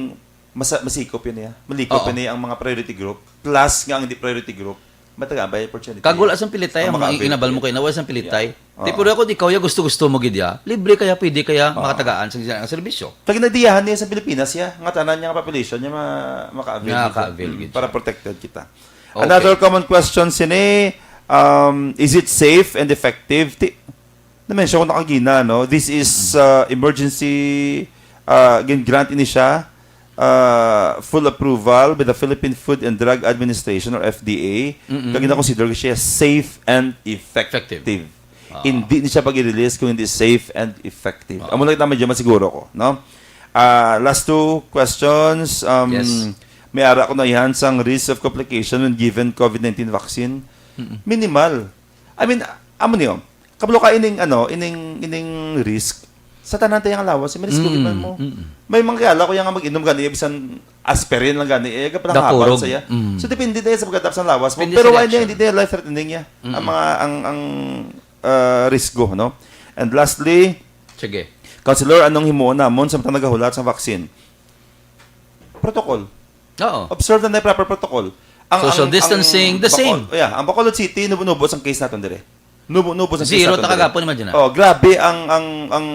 masa-, masikop yun niya. Malikop Oo. yun niya ang mga priority group. Plus nga ang hindi priority group, matagaan ba yung opportunity? Kag wala sang pilitay, Ang ang mga mga avail inabal mo ko. kayo na, wala sang pilitay. Yeah. Di, Oo. pero ako, di kaya gusto-gusto mo gid ya. Libre kaya, pwede kaya Oo. makatagaan sa, sa serbisyo. Kag nadiyahan niya sa Pilipinas, ya, nga tanan niya nga population niya ma-, maka-avail Nga dito. maka-avail Mm, gid para siya. protected kita. Okay. Another common question sini, um, is it safe and effective? Ti-, na-mention ko na kagina, no? This is, Mm. uh, emergency, uh, gin-grant ini siya, uh, full approval by the Philippine Food and Drug Administration or F D A. Mm-mm. Kag gina-consider ko siya safe and effective. Effective. Ah. Hindi ni siya pag-i-release kung hindi safe and effective. Ah. Amo lang kita medyo masiguro ko, no? Ah, last two questions. Um, Yes. May ara ko na yan sang risk of complication when given COVID nineteen vaccine. Mm-mm. Minimal. I mean, amo niyo. Kabalo ka ining, ano, ining, ining risk. Sa tanan tayo nga lawas, may risk Mm, man mo. mm. May mga kilala ko yan nga mag-inom gani, bisan aspirin lang gani, eh, kapalangapan Dakurog. sa iya. Mm. So, depende tayo sa pagkatap sa lawas mo. Depende Pero sa why niya, reaction. hindi tayo life-threatening niya. Ang Mm. mga, ang, ang, uh, risgo, no? And lastly, Sige. Counselor, anong himuon namon samtang nagahulat sa vaccine? Protocol. Oo. Observe na na yung proper protocol. Ang, Social ang, distancing, ang the Bacol-, same. Yeah, ang Bacolod City, nubo-nubo sang case naton dire. Nubo-nubo sang case Zero naton ta dire. kagapon, imagine na. Oh, grabe ang, ang, ang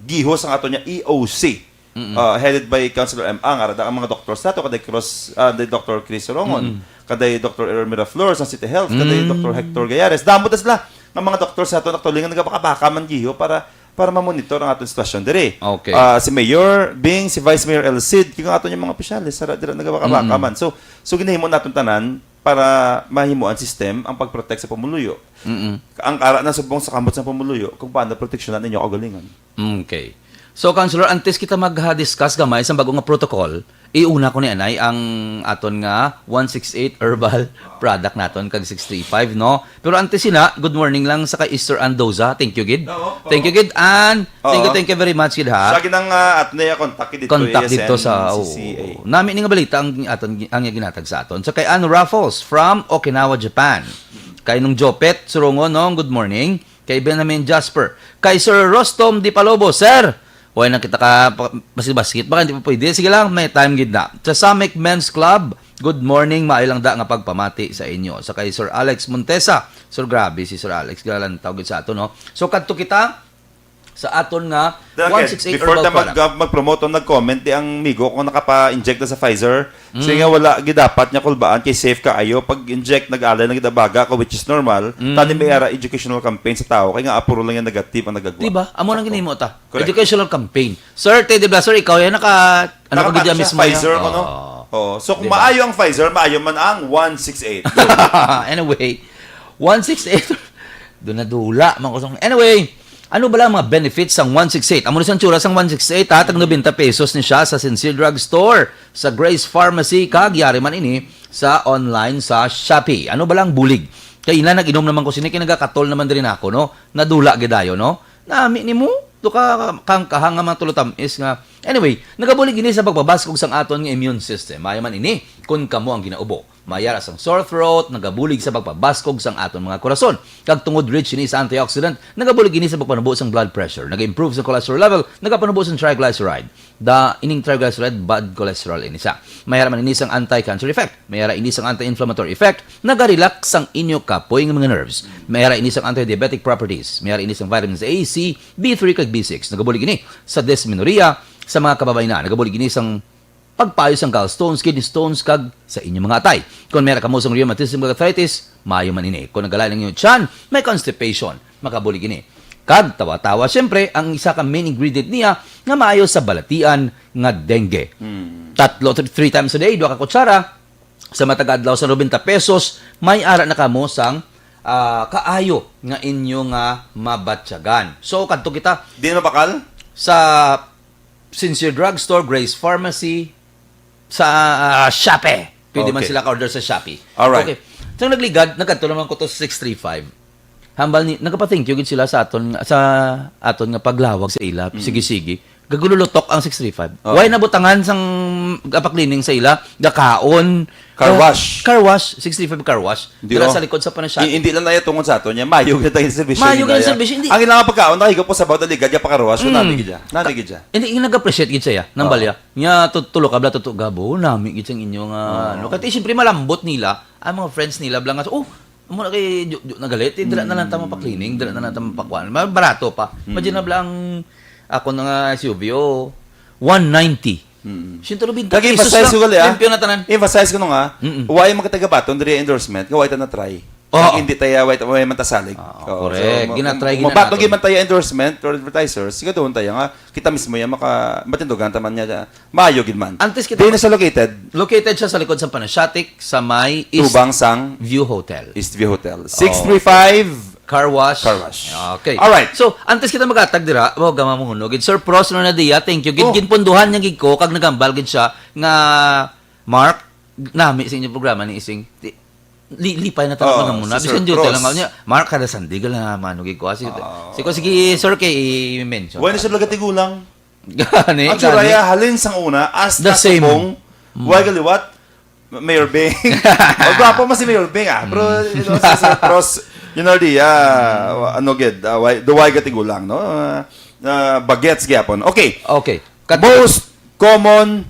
gihos ang ato niya E O C. Mm-mm. Uh, headed by Councilor M. Ang, arada ang mga doctors nato, kaday Cross, uh, day Doctor Chris Rongon, Mm-mm. kaday Doctor Errol Miraflores, ang City Health, kaday Mm. Doctor Hector Gayares. Damo ta sila nga mga doctors nato, actually, nga nagabaka-baka man giho para, para ma-monitor ang aton sitwasyon diri. Okay. Ah, si Mayor Bing, si Vice Mayor El Cid, kag ang aton yung mga opisyales, sara dira nagabaka-baka Mm-mm. man. So, so ginahimo naton tanan para mahimo ang system ang pag-protect sa pumuluyo. Mm-mm. Ang ara na subong sa kamot sa pumuluyo kung paano proteksyonan ninyo kaugalingon. Okay. So, Councilor, antes kita mag-discuss gamay sa bago nga protocol, iuna ko ni anay ang aton nga one six eight herbal product naton kag six three five, no? Pero antes sina, good morning lang sa kay Easter Andoza. Thank you, gid. Oo, oo. Thank you, gid. And thank you, Oo. thank you very much, gid, ha? Siya gid ang, ah, ato na yung contact dito, Contact A S N dito sa, C C A. Oo. Nami ni nga balita ang aton gi-, ang ginatag sa aton. So, kay Ann Raffles from Okinawa, Japan. Kay Nung Jopet Surungon, no? Good morning. Kay Benjamin Jasper. Kay Sir Rostom Di Palobo, Sir, way na kita ka pa-, baskit-baskit, baka hindi pa pwede. Sige lang, may time gid na. Sa Samic Men's Club, good morning, maayo lang da nga pagpamati sa inyo. Sa kay Sir Alex Montesa, Sir, grabe si Sir Alex, galantaw gid sa ato, no? So, kadto kita sa aton nga Then again, one six eight before herbal ta mag-, product. mag-promote o nag-comment, di ang migo kung nakapa-inject na sa Pfizer, Mm. Sige nga, wala gid dapat niya kulbaan kay safe kaayo. Pag inject, nag-alay na gid ang baga ko, which is normal. Mm. Tani may ara educational campaign sa tao, kay nga apuro lang yung negative ang nagagwa. Diba? Amo nang Sakto. ginimo ta. Correct. Educational campaign. Sir Teddy Blasser, ikaw yan naka, ano ka Nakapaano gid siya? mismo Pfizer yan? ko, no? Oo. Oo. So, kung Diba? maayo ang Pfizer, maayo man ang one six eight. Anyway, one six eight. Doon nadula, man ko sa, anyway, ano ba lang mga benefits sang one six eight? Amo ni sang tsura sang one six eight, ha? Tag nobenta pesos ni siya sa Sincere Drug Store, sa Grace Pharmacy, kag yari man ini sa online sa Shopee. Ano ba lang bulig? Kay ina, nag-inom naman ko sini, kay nagakatol naman diri na ako, no? Nadula gid dayo, no? Nami ni mo, do ka kangkahang nga mga tulotamis nga. Anyway, nagabulig ini sa pagpabaskog sang aton nga immune system. Maayo man ini kung kamo ang ginaubo. Mayara sang sore throat, nagabulig sa pagpabaskog sang aton mga korason. Kag tungod rich ini sa antioxidant, nagabulig ini sa pagpanubo sang blood pressure, nag-improve sa cholesterol level, nagapanubo sang triglyceride. Da, ining triglyceride, bad cholesterol ini sa. Mayara man ini sang anti-cancer effect. Mayara ini sang anti-inflammatory effect. Nagarelax sang inyo kapoy nga mga nerves. Mayara ini sang anti-diabetic properties. Mayara ini sang vitamins A, C, B three kag B six. Nagabulig ini sa dysmenorrhea sa mga kababayen na. Nagabulig ini sang pagpayo sang gallstones, kidney stones, kag sa inyong mga atay. Kung meron kamo sang rheumatism kag arthritis, maayo man ini. Kung nagalain ang inyong tiyan, may constipation, makabulig ini. Kag tawa-tawa, siyempre, ang isa ka main ingredient niya nga maayo sa balatian nga dengue. Hmm. Tatlo to three times a day, duha ka kutsara, sa matag adlaw sa nobenta pesos, may ara na kamo sang, ah, kaayo nga inyo nga mabatyagan. So, kadto kita Di na bakal? sa Sincere Drugstore, Grace Pharmacy, sa, ah, Shopee. Pwede man Okay. sila ka-order sa Shopee. Alright. Okay. Sa nagligad, nagkadto naman ko to sa six three five. Hambal ni, nagapa-thank you gid sila sa aton, sa aton nga paglawag sa ila. Mm. Sige, sige. Gagululutok ang six three five. Oo. Why nabutangan sang gapa-cleaning sa ila? Gakaon, Car wash. Car wash, six three five car wash. Hindi, Dira oh. sa likod sa Panashat. I- hindi lang na itong sa ato niya. Mayo kita yung servisyo Mayo nila, yung ya. servisyo, hindi. Ang ilang pagkaon, nakikapos sa bawat aligad, ya, pakaruwas ko, Mm. nami gid ya. Nami gid ya. Hindi, yung nag-appreciate gid siya, ng Oo. balya. Nga, tu- tulo ka bla, tuto ka, bo, nami gid sang inyo nga, Oo. ano. Kasi, siyempre, malambot nila. Ang mga friends nila, bla, nga, oh, amo na kay, jo, jo, nagalit, eh, dala na lang tama pa cleaning, dala na lang tama pa kuan. Ma-, barato pa. Imagine na, bla, ang, ako na nga S U V, oh, one ninety. Mm. Siyento nobenta pesos Nag-emphasize lang. ko gali, ah. Limpyo na tanan. Emphasize ko no nga, Mm-mm. why magkatagabaton diri endorsement, nga why ta na-try? Oo. Ang hindi tayo, why, why man ta salig. Ah, Oo, correct. ma- Ginatry, ma- gina mabato nato. Gid man tayo endorsement or advertisers, siguraduhon tayo nga kita mismo yung maka, matindugan taman niya. Maayo gid man. Antes kita Di mag- na siya located. Located siya sa likod sa Panashatic, sa may East Tubang sang View Hotel. East View Hotel. Six three five Car wash. Car wash. Okay. Alright. So, antes kita mag-atag dira, wa gama mo huno gid. Sir Pros Ronaldea, thank you. Gid Oh. ginpunduhan niya gid ko kag nagambal gid siya nga Mark, nami sa inyong programa ni Ising. Di, li, lipay na talaga Oh, muna. si Bisan Sir dito Pros. lang niya. Mark, kada Sunday ka lang mano gid ko. Sige, Oh. sige, sige, Sir, kay i-mention. Why na siya talaga tigulang? Gani, Actually, gani. Ah, halin sang una, as The same. Subong, why galiwat? Mayor Bing. Ang gwapo man si Mayor Bing, ah. Pero, you know, si Sir Pros, you know, di, ah, ano gid, ah, why, the why gatigulang, no? Ah, ah, bagets gyapon. Okay. Okay. Kat- Most common,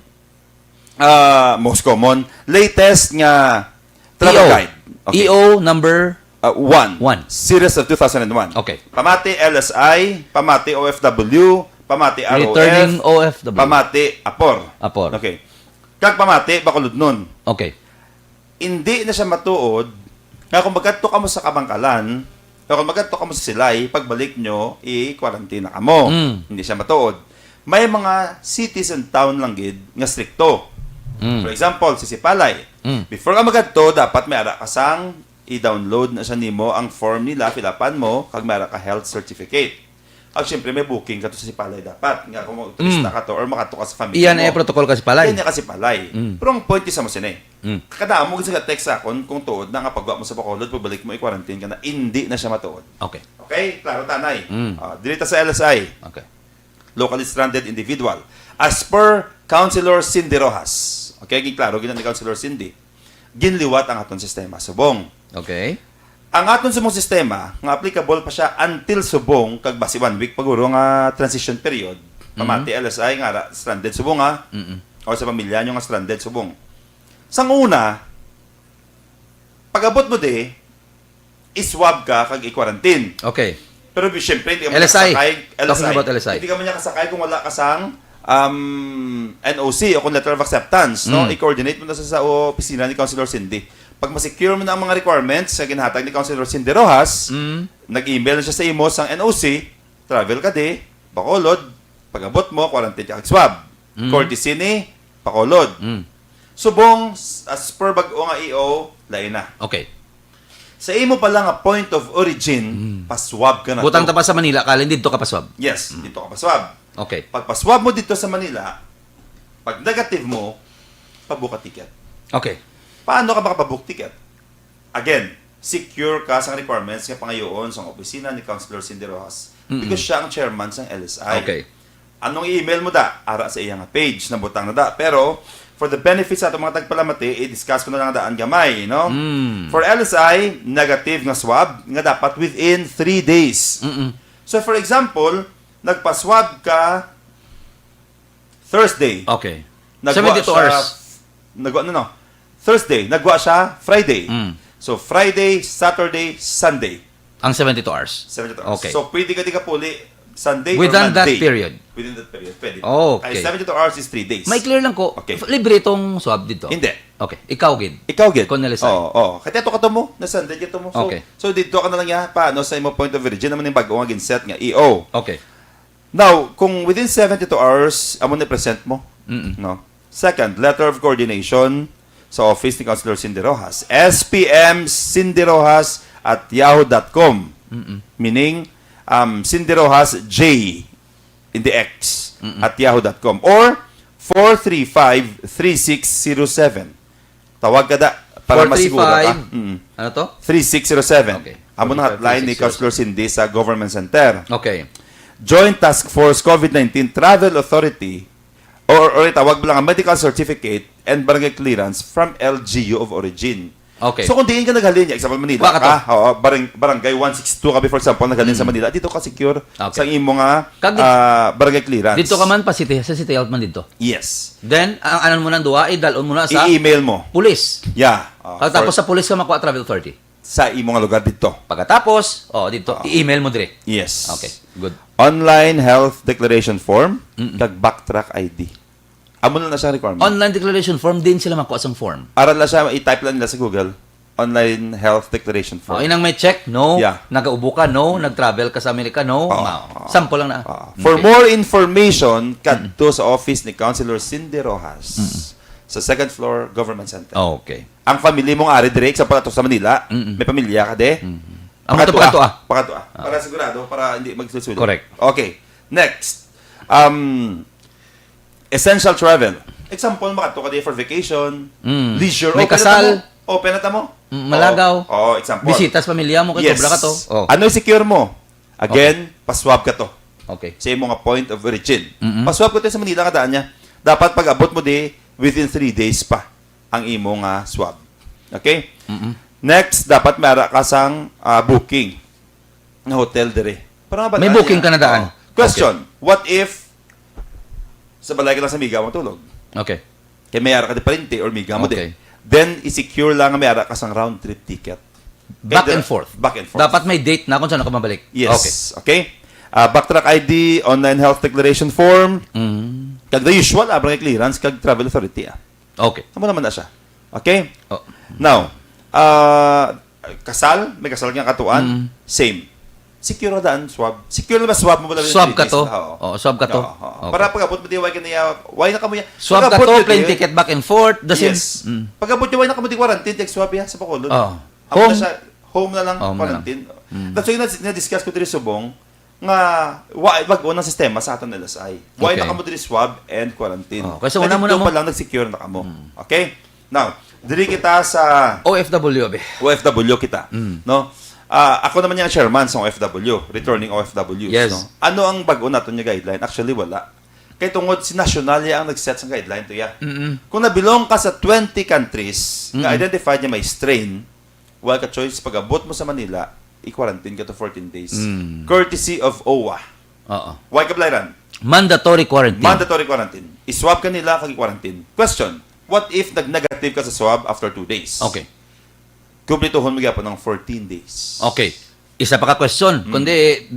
ah, most common, latest nga travel E O. guide. Okay. E O number Uh, one. One. Series of two thousand and one. Okay. Pamati L S I, Pamati O F W, Pamati R O F, Returning O F W. Pamati Apor. Apor. Okay. Kag Pamati Bacolodnon. Okay. Hindi na siya matuod nga kung magkadto ka mo sa kabangkalan, o kung magkadto ka mo sa Silay, pagbalik nyo, i-quarantine na kamo. Mm. Hindi siya matuod. May mga cities and town lang gid nga strikto. Mm. For example, si Sipalay. Mm. Before ka magadto, dapat may ara ka sang i-download na siya nimo ang form nila, filapan mo, kag may ara ka health certificate. At syempre, may booking ka to sa Sipalay dapat. Nga kung turista ka to or makato ka sa family Iyan mo. Ay protocol ka Sipalay. Iyan niya ka Sipalay. Mm. Pero ang point sa mo sini, Mm. kadamo gid sa text sa akon kung tuod na nga pagwa mo sa Bacolod, pagbalik mo, i-quarantine ka na, hindi na siya matuod. Okay. Okay? Klaro, tanay. Mm. Ah, diri ta sa L S I. Okay. Locally stranded individual. As per Councilor Cindy Rojas. Okay, giklaro gid ni Councilor Cindy. Ginliwat ang aton sistema subong. Okay. Ang aton subong sistema nga applicable pa siya until subong kag basi one week paguro nga transition period. Pamati L S I nga ara, stranded subong, ha. Mm-mm. O sa pamilya nyo nga stranded subong. Sang una, pag-abot mo di, i-swab ka kag i-quarantine. Okay. Pero bi- siyempre, hindi ka L S I. Kasakay, Talking about L S I. Hindi ka man niya kasakay kung wala ka sang um, N O C o kung letter of acceptance, no? Mm. I-coordinate mo na sa, sa opisina ni Councilor Cindy. Pag ma-secure mo na ang mga requirements sa ginhatag ni Councilor Cindy Rojas, Mm. nag-email na siya sa imo sang N O C, travel ka di, Bacolod, pag-abot mo, quarantine ka kag swab. Mm. Courtesy ni Bacolod. Mm. Subong, s- as per bag-o nga E O, lain na. Okay. Sa imo pala nga point of origin, Mm. paswab ka na Butang to. Ta pa sa Manila, kalin dito ka paswab. Yes, dito ka paswab. Okay. Pag paswab mo dito sa Manila, pag negative mo, pabuka ticket. Okay. Paano ka makapabook ticket? Again, secure ka sa requirements nga pangayoon sa opisina ni Councilor Cindy Rojas Mm-mm. because siya ang chairman sa L S I. Okay. Anong i-email mo da? Ara sa iya nga page, nabutang na da. Pero, for the benefit sa atong mga tagpalamati, i-discuss ko na lang daan gamay, no? Mm. For L S I, negative nga swab, nga dapat within three days. Mm-mm. So, for example, nagpa-swab ka Thursday. Okay. Nagwa Seventy-two siya, hours. Nagwa, no, no. Thursday. Nagwa siya Friday. Mm. So, Friday, Saturday, Sunday. Ang seventy-two hours. Seventy-two hours. Okay. So, pwede ka di kapuli Sunday Within or Monday. That period. Within that period. Pwede. Okay. Ay, seventy-two hours is three days. May clear lang ko. Okay. Libre itong swab dito? Hindi. Okay. Ikaw gid. Ikaw gid. Kon L S I. Oo, oo. Kaya to ka to mo, na Sunday gid to mo. So, Okay. So, dito ka na lang niya, paano sa imo point of origin, naman yung bago nga ginset nga E O. Okay. Now, kung within seventy-two hours, amo na present mo. Mm-mm. No? Second, letter of coordination sa office ni Councilor Cindy Rojas. S P M Cindy Rojas at yahoo dot com. Mm-mm. Meaning, um, Cindy Rojas J in the X Mm-mm. at yahoo dot com or four three five, three six zero seven. Tawag ka da para masiguro ka. Four three five. Mm. Ano to? Three six zero seven. Okay. Amo na hotline ni Four three five, three six zero seven. Councilor Cindy sa Government Center. Okay. Joint Task Force COVID nineteen Travel Authority or, or itawag mo lang ang medical certificate and barangay clearance from L G U of origin. Okay. So, kung diin ka naghalin, example, Manila Wa ka to. ka, oo, barang-, barangay one six two ka, for example, naghalin sa Mm. Manila, dito ka secure Okay. sa imo nga, Kag di-, ah, barangay clearance. Dito ka man pa city, sa city health man dito. Yes. Then, ang anan mo nang duha, idalon mo na sa I-email mo. Police. Yeah. Oh, Pagkatapos for sa police ka makuha travel authority. Sa imo nga lugar dito. Pagkatapos, oh, dito, Ah. i-email mo dire. Yes. Okay, good. Online health declaration form, Mm-mm. kag Backtrack I D. Amo na na siya requirement. Online declaration form, din sila makuha sang form. Aral na siya, i-type lang nila sa Google. Online health declaration form. Oh, inang may check, no. Yeah. Nagaubo ka, no. Mm. Nag-travel ka sa Amerika, no. Oo, Mao. oo. Sample lang na. Oo. For Okay. more information, kadto Mm. sa office ni Councilor Cindy Rojas Mm. sa second floor, Government Center. Oh, okay. Ang family mong ari dire, example, ato sa Manila, Mm-mm. may pamilya ka de. Mm-hmm. Ang ato Pakatua. pakatua. Pakatua. Ah. Para sigurado, para hindi magsulod-sulod. Correct. Okay. Next. Um, essential travel. Example, makadto ka di for vacation, Mm. leisure. May Open na kasal. tamo. Open na tamo. Mm, malagaw. Oo, oo, example. Bisita sa pamilya mo, kay Yes. sobra ka to. Oh. Ano i-secure mo? Again, Okay. pa-swab ka to. Okay. Sa imo nga point of origin. Mm-mm. Pa-swab ka to sa Manila nga daan niya. Dapat pag-abot mo di, within three days pa ang imo nga swab. Okay? Mm-mm. Next, dapat may ara ka sang, ah, booking nga hotel dire. Para mabal-an May booking niya. ka na daan. Oo. Question, Okay. what if sa balay ka lang sa miga mo tulog? Okay. Kay may ara ka di parente or miga mo di. Okay. Then, i-secure lang nga may ara ka sang round trip ticket. Kay Back dira-, and forth. back and forth. Dapat may date na kung saan ka mabalik. Yes. Okay. Okay? Ah, Backtrack I D, online health declaration form, Mm. kag the usual, ah, barangay clearance, kag travel authority, ah. Okay. Amo naman na siya. Okay? Oh. Now, ah, kasal, may kasal nga katuan, Mm. same. Secure na daan, swab. Secure na ba swab mo wala Swab ka to? Oo. Oo, swab ka to? Oo, oo. Okay. Para pag-abot mo di, why ka niya, why na kamo ya-, Swab ka pag-abot to, mo plane di, ticket back and forth, the same. Yes. Mm. Pag-abot niya, why na kamo di quarantine, take swab ya sa Bacolod? Oo. Amo Home. na siya, home na lang, Home na lang. quarantine. Mm. That's why na, na-discuss ko diri subong, nga wa, bag-o ng sistema sa aton L S I. Why Okay. na kamo diri swab and quarantine? Oh, kay sa una Kadto mo na mo pa lang nag-secure na kamo. Mm. Okay? Now, diri kita sa O F W, abi. O F W kita, Mm. no? Ah, ako naman yung chairman sa O F W, returning O F Ws, Yes. no? Ano ang bag-o naton nga guideline? Actually, wala. Kay tungod si national ya ang nag-set sa guideline to ya. Mm-mm. Kung nabilong ka sa twenty countries nga Mm-mm. identified niya may strain, wala ka choice, pag-abot mo sa Manila, i-quarantine ka to fourteen days. Mm. Courtesy of O W A. Oo. Why ka, Blayran? Mandatory quarantine. Mandatory quarantine. I-swab ka nila kag i-quarantine. Question, what if nag-negative ka sa swab after two days? Okay. Kumplituhon mo gyapon ang fourteen days. Okay. Isa pa ka question. Mm. Kundi,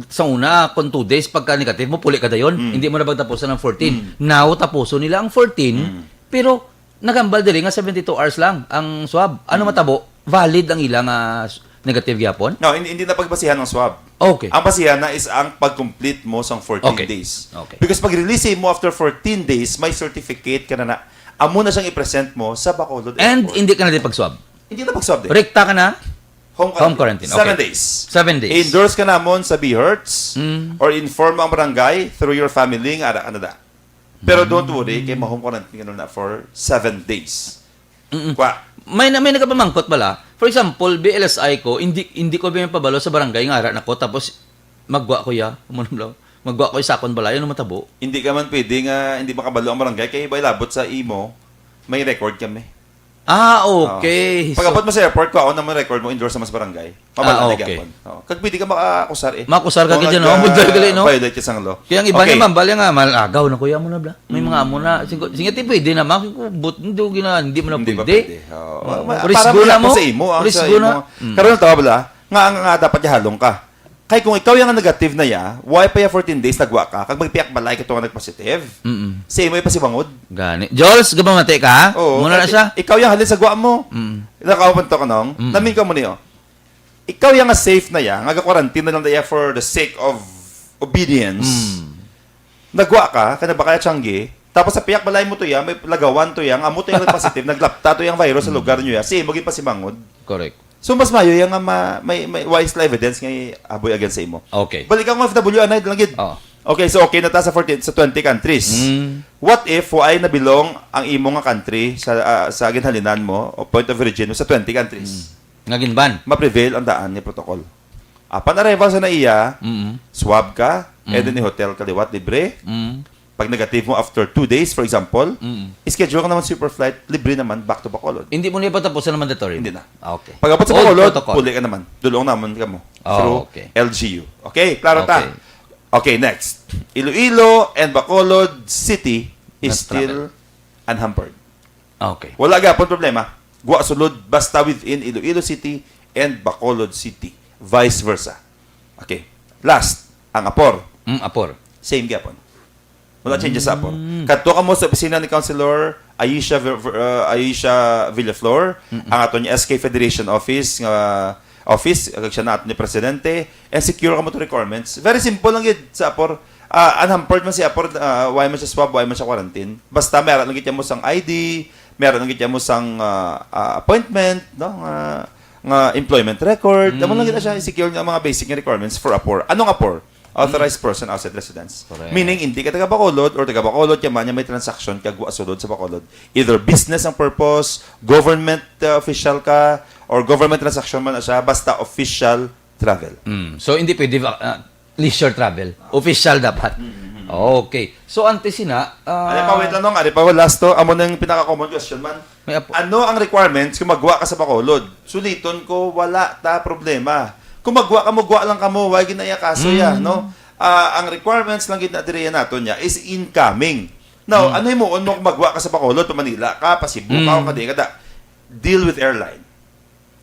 sa una, kung two days pagka negative mo, puli ka dayon. Mm. Hindi mo na pagtapusan ang fourteen. Mm. Now, tapuso nila ang fourteen, Mm. pero nagambal diri nga seventy-two hours lang ang swab. Ano Mm. matabo? Valid ang ilang, ah, s-, negative gyapon? No, hindi, hindi na pagbasihan ang swab. Okay. Ang basihan na is ang pag-complete mo sang fourteen Okay. days. Okay. Because pag-release mo after fourteen days, may certificate ka na na. Amo na siyang i-present mo sa Bacolod And Airport. hindi ka na din pag-swab? Hindi na pag-swab din. Rekta ka na? Home Home quarantine. quarantine. Seven Okay. days. Seven days. I-endorse ka namon sa BHERTs Mm. or inform ang barangay through your family nga ara ka na da. Pero Mm. don't worry, kay ma-home quarantine ka na for seven days. Mm-mm. Kwa. May na, may nagapamangkot bala. For example, B L S I ko, hindi, hindi ko may pabalo sa barangay nga ara na ko, tapos magwa ko ya, amo na bala. Magwa ko isakon bala, yun ang matabo. Hindi ka man pwede nga hindi makabalo ang barangay, kay iba ilabot sa imo, may record kami. Ah, okay. Oo. Pag-abot mo sa airport, kuhaon na mo record mo, endorse sa mas barangay. Mabal-an Ah, na okay. gyapon. Oo. Kag pwede ka maka-akusar eh. Makusar ka Kung gid dyan, nag-, oh. Budlay ka, no? ah, violate ka sang law. Kaya ang iba Okay. niya, mambal nga, mal-, agaw na kuya mo na, bla. May Mm. mga amo na. Sige, sige, ti, pwede naman. But, hindi, gina-, hindi mo na Hindi ba pwede. pwede? Oo. Oo. Ma-, ma-, Risgo para na malapos mo. sa imo, ang sa Risgo imo. na. Mm. Karon, tawa bala, nga, nga, nga dapat ihalong ka. Kay kung ikaw yung negative na ya, why pa ya fourteen days nagwa ka? Kag magpiyak balay ka to nga nag-positive? Mm-mm. Sa imo yung pasimangod? Gani. Jules, gabamati ka? Oo, Muna na kay siya? ikaw yung halin sa gwa mo. Mm. Nakaw pa to ka, nong? Mm. Namin ka mo niyo. Ikaw yung nga safe na ya, nga quarantine na lang na ya for the sake of obedience. Mm. Nagwa ka, kay nagwa ka ya, Changi, tapos sa piyak balay mo to ya, may lagawan to ya, nga amo to yung positive, naglapta to yung virus sa lugar nyo ya, si imo gid pasimangod. Correct. So, mas maayo ya nga ma-, may, may wise la evidence nga aboy against sa imo. Okay. Balik ang O F W, anay lang gid. Oo. Okay, so okay na ta sa fourteen, sa twenty countries. Mm. What if, wa ay nabilong ang imo nga country sa, ah, sa ginhalinan mo o point of origin mo sa twenty countries? Mm. Nga ginban? Ma-prevail ang daan nga protocol. Upon arrival sa naiya, Mm. swab ka, Mm. and then hotel ka liwat, libre. Mm. Pag negative mo after two days, for example, Mm. schedule ka naman super flight, libre naman, back to Bacolod. Hindi mo na ipatapos na mandatory? Hindi na. Ah, okay. Pag-abot sa Old Bacolod, protocol. Puli ka naman. Dulong naman kamo. Oh, through okay. L G U. Okay, klaro ta. Okay. Okay, next. Iloilo and Bacolod City is Not still travel. Unhampered. Okay. Wala gapon problema. Gwa sulod basta within Iloilo City and Bacolod City. Vice versa. Okay. Last, ang Apor. Mm, Apor. Same gapon. Wala changes sa Apor. Mm. Kadto ka mo sa opisina ni Councilor Aisha Ver- Ver- uh, Aisha Villaflor, Mm-mm. ang ato niya S K Federation Office nga office, kag siya na ato ni presidente, and secure ka mo to requirements. Very simple lang gid sa Apor. Ah, unhampered man si Apor, ah, why man siya swab, why man siya quarantine. Basta meron lang gid mo sang I D, meron lang gid mo sang ah, ah, appointment, no? Nga, nga employment record. Amo lang gid siya i-secure nga mga basic nga requirements for Apor. Anong Apor? Authorized person outside residence. Correct. Meaning, hindi ka taga Bacolod or taga Bacolod ka man nga may transaction kag wa sulod sa Bacolod. Either business ang purpose, government uh, official ka, or government transaction man na siya, basta official travel. Mm. So, hindi pwede va- ah, leisure travel. Official dapat. Okay. So, antes sina, ah, Ari pa, wait lang, nong. Ari pa, last to. Amo na yung pinaka-common question man. May apo. Ano ang requirements kung magwa ka sa Bacolod? Suliton ko, wala ta problema. Kung magwa ka, magwa lang kamo, why ginaya kaso ya, Mm. no? Ah, ang requirements lang gid na diri nato niya is incoming. Now, Mm. ano himuon mo kung magwa ka sa Bacolod, pa Manila ka, pa Cebu ka, Mm. o kadi ka da? Deal with airline.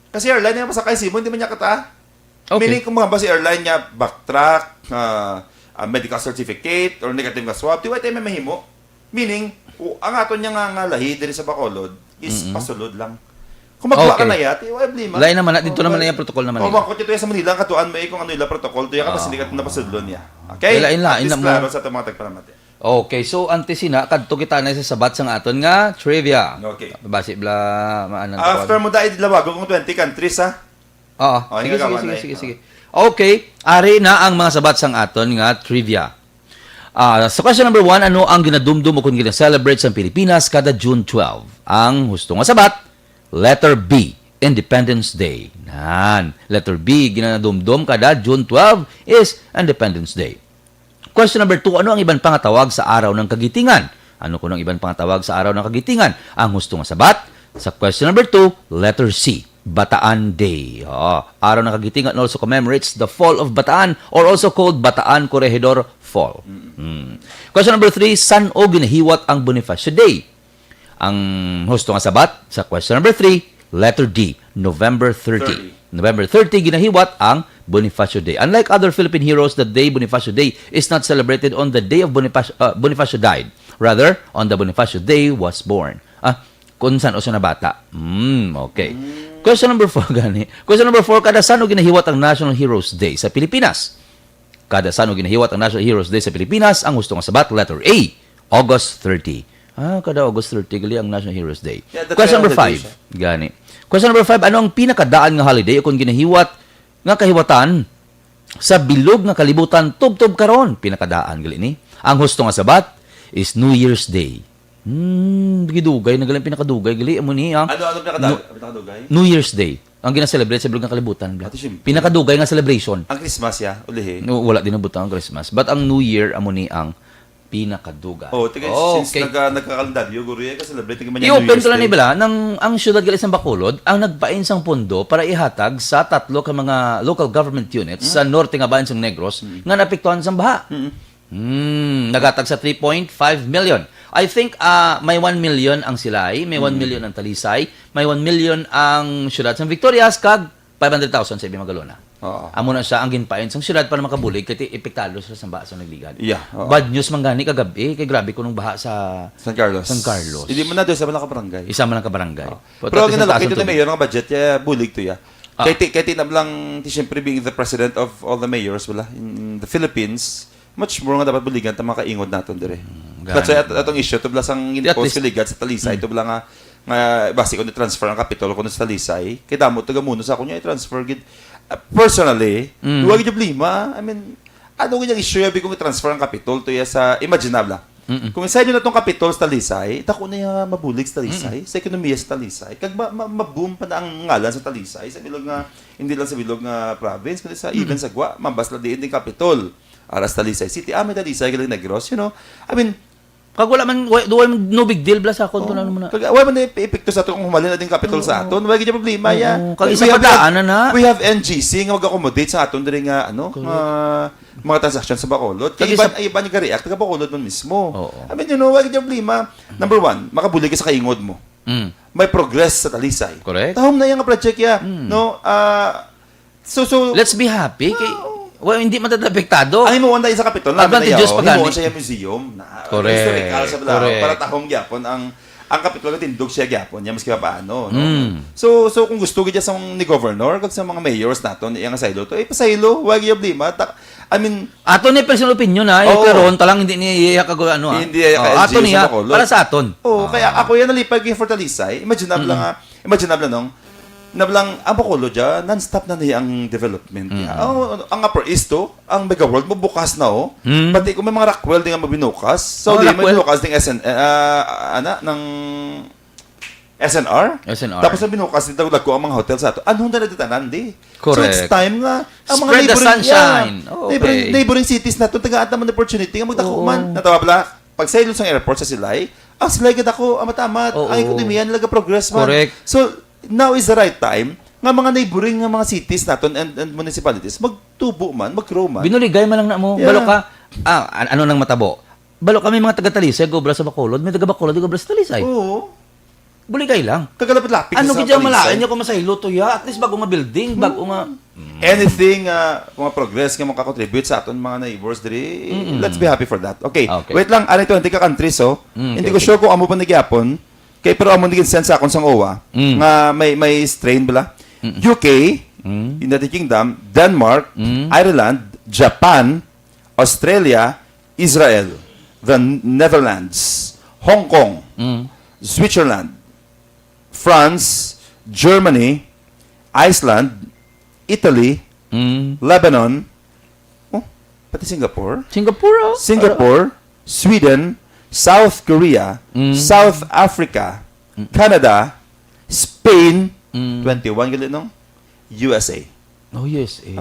Kasi airline yung masakay simo, hindi man niya kata. Okay. Meaning, kung mga basi airline niya, backtrack, ah, ah, medical certificate, or negative nga swab, di wa tayo may mahimo. Meaning, u- ang aton niya nga, nga lahi diri sa Bacolod is Mm-mm. pasulod lang. Kung magwa ka Okay. na yati, wala problema. Lain naman na, dito naman na yung protocol naman Oh, nila. Kung ito sa Manila, ang katuan mo eh kung ano ila protocol, tuya ka Ah. pa sila ka napasudlon niya. Okay? Lain, lain At least na mo. Klaro sa atong mga tagpalamati. Okay, so antes sina, kadto kita na sa sabat sang aton nga trivia. Okay. Basi bla, maanan After mo dai lawago kung twenty countries, ha? Oo. Oh, sige, sige, sige, sige, sige. Okay, ari na ang mga sabat sang aton nga trivia. Ah, sa question number one, ano ang ginadumdum o kung gina-celebrate sa Pilipinas kada June twelve? Ang husto nga sabat, letter B, Independence Day. Nan, letter B, ginadumdum kada June twelve is Independence Day. Question number two, ano ang iban pa nga tawag sa Araw ng Kagitingan? Ano kuno ang iban pa nga tawag sa Araw ng Kagitingan? Ang husto nga sabat, sa question number two, letter C, Bataan Day. Oh, Araw ng Kagitingan also commemorates the fall of Bataan or also called Bataan Corregidor Fall. Mm. Question number three, san-o ginahiwat ang Bonifacio Day? Ang husto nga sabat sa question number three, letter D, November thirty. Thirty. November thirty, ginahiwat ang Bonifacio Day. Unlike other Philippine heroes, the day Bonifacio Day is not celebrated on the day of Bonifacio, uh, Bonifacio died. Rather, on the Bonifacio Day was born. Ah, kung san-o siya nabata. Hmm, okay. Question number four gani. Question number four, kada san-o ginahiwat ang National Heroes Day sa Pilipinas? Kada san-o ginahiwat ang National Heroes Day sa Pilipinas? Ang husto nga sabat, letter A, August thirty. Ah, kada August thirty gali ang National Heroes Day. Yeah, that's Question why number on the day five. Siya. Gani. Question number five, ano ang pinakadaan nga holiday o kung ginahiwat nga kahiwatan sa bilog nga kalibutan tubtob karon? Pinakadaan gali ni. Ang husto nga sabat is New Year's Day. Hmm, dugay na gali, pinakadugay gali amo ni ang Ano, ano pinakada- No- pinakadugay? New Year's Day. Ang gina-celebrate sa bilog nga kalibutan, bla. Ate, siyempre. Pinakadugay nga celebration. Ang Christmas, ya, ulihi. No, wala din nabutang ang Christmas. But ang New Year, amo ni ang pinakadugay. Oh, tika, since Okay. nagka, nagka-kalendaryo, guro, ya, ka-celebrate, tika man yung New I-open Year's ko lang Day. ni bala, nang ang siyudad gali sa Bacolod, ang nagpain sang pondo para ihatag sa tatlo ka mga local government units Hmm. sa norte nga bayan sang Negros Hmm. nga naapektuhan sang baha. Hmm. Hmm, nagatag sa three point five million. I think ah, may one million ang Silay, may one million ang Talisay, may one million ang siyudad sang Victorias, kag five hundred thousand sa Ibimagolona. Oo. Amo na siya ang ginpain sang siyudad para makabulig kay ti-, epektado sa samba sa nagligad. Yeah, oo. Bad news man gani kagabi kay grabe kunong baha sa San Carlos. San Carlos. Hindi man na doon sa mga kabarangay. Isa man ang kabarangay. Oo. But Pero at ang the same ginalokit time, ito na mayor ang budget, kaya bulig to ya. Ah. Kaya ti, kaya ti na lang, ti, siyempre, being the president of all the mayors, wala, in the Philippines, much more nga dapat buligan ta mga kaingod naton dire. Mm, That's why gani. at, atong issue, to bala sang At in-post least ko ligad sa Talisay, Mm. to bala nga, nga basi ko ni-transfer ang Kapitol ko sa Talisay, kay damo taga muno sa ako niya i-transfer gid. Ah, personally, Mm. duwa gid yung problema. I mean, ano gid yung issue, yabi kung i-transfer ang Kapitol to iya sa, imagine na bala. Mm-mm. Kung isa yun na tong Kapitol sa Talisay, dako na yung mabulig sa Talisay, Mm-mm. sa ekonomiya sa Talisay. Kag ma, ma, ma-boom pa na ang ngalan sa Talisay, sa bilog nga, hindi lang sa bilog nga province, kundi sa, Mm-mm. even sa Guam, mabas lang diin din Kapitol. Ara sa Talisay City, ah, may Talisay, galing Negros, you know. I mean, Kag wala man, wa-, wa-, no big deal bala sa akon kung ano man na. Kag wala man ep-, epekto sa aton kung humalin na din capital sa Oo. aton. Wala gid problema, ya. Oo. Kag We isa have, pa daan na na. we have N G C nga mag-accommodate sa aton diri nga, ano, Correct. nga mga transaction sa Bacolod. Kag Kag isa iban, ay iban nga react, taga Bacolod man mismo. Oo. I mean, you know, wala gid problema. Number one, makabulig ka sa kaingod mo. Mm. May progress sa Talisay. Correct. Tahom na yung project ya, Mm. no? Ah, so, so, Let's be happy. Kay, Oo. well, hindi man ta apektado. Ang himuon na sa Kapitol, namin na Advantageous yaw. pa gani. Himuon siya yung museum. Na, Correct. historical sa Balaod. Correct. Para tahong gyapon ang, ang Kapitol, tindog siya gyapon. Yan, maski paano, no? Mm. So, so kung gusto gid sa ni Governor, kag sa mga mayors naton, iyang saylo to, eh, pasaylo, wag yung problema. Ta-, I mean, Ato ni personal opinion, ha? Oo. Pero ron talang hindi niya iya kag ano, ha? Hindi iya Oh, ka-, ato L G U niya, sa Bacolod. para sa aton. Oo, Ah. kaya ako yan nalipay kay Fortaleza. Imaginable Mm. nga, imaginable nung, na lang, ang Bacolod dyan, non-stop na niya ang development niya. Mm. Ang, ang Upper East to, ang Mega World, mabukas na, oh. Mm. Pati kung may mga Rockwell din nga mabinukas, so Mga di may Rockwell? binukas ding S N, eh, ah, ana, ng S N R? S N R. Tapos ang binukas dito, dagko ang mga hotel sa ato. Ano na dito tanan, di? So, it's Correct. time nga ang mga Spread the neighboring, sunshine. yeah, Oh, neighboring, okay. neighboring cities na to, tagaan naman opportunity nga magdako Oo. man. Natawa pala, pag sa ilong sang airport sa Silay, ang Silay gid ako, ang matamat, Oo. ang ekonomiya nila ga-progress man. Correct. So, now is the right time nga mga neighboring nga mga cities naton and, and municipalities magtubo man, mag-grow man. Binuligay man lang na mo. Yeah. Balo ka, ah, an-, ano nang matabo? Balo kami mga taga Talisay, gobra sa Bacolod, may taga Bacolod, gobra sa Talisay. Oo. Buligay lang. Kagalapit-lapit Ano sa gid ang Talisay. malain niyo kung masaylo to, ya? At least bago nga building, bago nga Anything, ah, mga progress nga makakontribute sa aton mga neighbors diri, Mm-mm. let's be happy for that. Okay, Okay. wait lang, ari twenty ka countries, oh. Mm, Hindi okay, ko okay. sure kung amo pa nagyapon. Kay pero amo naging sense sa akon sang owa Mm. nga may, may strain bala. Mm-mm. U K, Mm. United Kingdom, Denmark, Mm. Ireland, Japan, Australia, Israel, the Netherlands, Hong Kong, Mm. Switzerland, France, Germany, Iceland, Italy, Mm. Lebanon, oh, pati Singapore? Singapore, oh. Singapore, Sweden, South Korea, Mm. South Africa, Mm. Canada, Spain, Mm. twenty-one gali, no? U S A. Oh, U S A.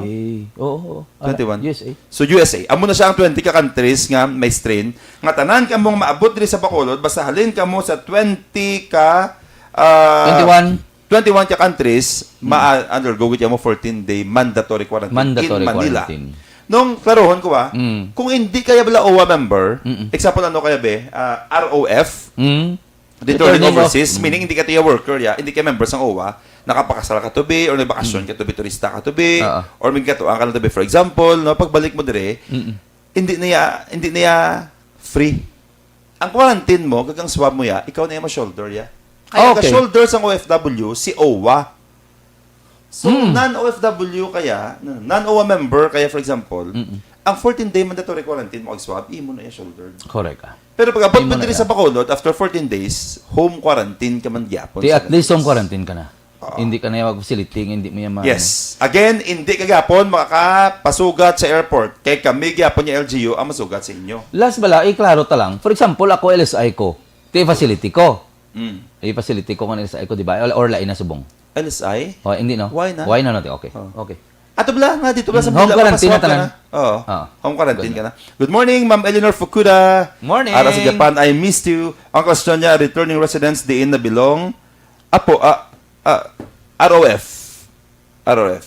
Oo, oo. Ala, Twenty-one. U S A. So, U S A. Amo na siya ang twenty ka countries nga may strain. Nga tanan ka mong maabot diri sa Bacolod, basta halin ka mo sa twenty ka, ah, Twenty-one. twenty-one ka countries, Hmm. ma-undergo gid mo fourteen-day mandatory quarantine Mandatory in Manila. quarantine. Nung klarohon ko, ah, Hmm. kung hindi kaya bala owa member, Mm-mm. example, ano kaya, be, ah, R O F, Hmm. Returning Returning of overseas, Mm. meaning hindi ka tiya worker, ya, hindi ka member sang owa, nakapakasal ka to be, or nagbakasyon Mm. ka to be, turista ka to be, Oo. or may katuan ka lang to be. For example, no, pagbalik mo dire, Mm-mm. hindi niya, hindi niya free. Ang quarantine mo, kag ang swab mo, ya, ikaw na yung ma-shoulder, ya. Ay, Okay. ka-shoulder sang O F W, si owa. So, Hmm. non-O F W kaya, non-owa member kaya, for example, Mm-mm. ang fourteen-day mandatory quarantine mo kag swab, imo na iya shouldered. Correct, ah. Pero pag abot Imo mo na diri iya. sa Bacolod, after fourteen days, home quarantine ka man gyapon Di sa at least home Bacolod. quarantine ka na. Oo. Hindi ka na yung facility, hindi mo yan ma- Yes. Again, hindi ka gyapon makakapasugat sa airport. Kay kami gyapon yung L G U ang masugat sa inyo. Last bala, iklaro ta lang. For example, ako L S I ko. Ti facility ko. Mm. I facility ko kan L S I ko, di ba? Or, or lain na subong. L S I? Oh, hindi, no? Why na? Why na, no? Okay. Oh. Okay. Ato bala nga dito bala sa Mm, home Manila, quarantine na mapaswab ka tanan. na. Oo. Ah. Home quarantine Good ka na. Good morning, Ma'am Eleanor Fukuda. Morning. Ara sa Japan, I missed you. Ang question niya, returning residents diin na belong? Apo, ah, ah, R O F. R O F.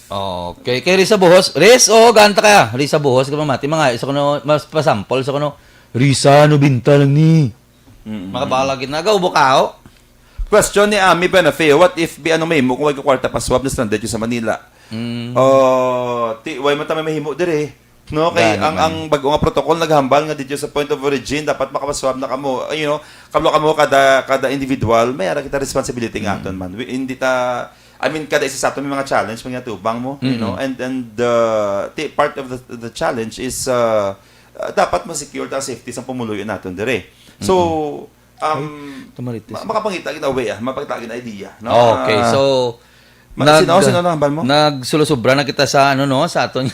Okay. Kay Risa Buhos, Ris, oh, ganta ka. Risa Buhos, ka mamati, mga, isa ko no, mas pasampol, isa ko no, Risa, no, binta lang ni. Mm-mm. Makabahala gid na. Gaubo ka, oh. Question ni Ami Benefeo, what if bi ano mahimo kung way ka kwarta pa swab na stranded ka sa Manila? Mm. Oh, ti, way man ta may mahimo dire. No, kay Gani ang, man. ang bago nga protocol naghambal nga dito sa point of origin, dapat makapaswab na kamo. Uh, you know, kablo kamo kada, kada individual, may ara kita responsibility nga Mm. aton man. We, hindi ta, I mean, kada isa sa aton may mga challenge, mga tubang mo, you Mm-mm. know, and, and, uh, ti, part of the, the challenge is, uh, uh, dapat ma-secure ta ang safety sa pumuluyo naton dire. So, Mm-mm. um, Ay, tamarites. ma-, makapangita gid away, ah, makapangita gid idea, no? Okay, Ah, so, ma-, nag-, sino, sino na hambal mo? nagsulusubra na kita sa, ano, no, sa aton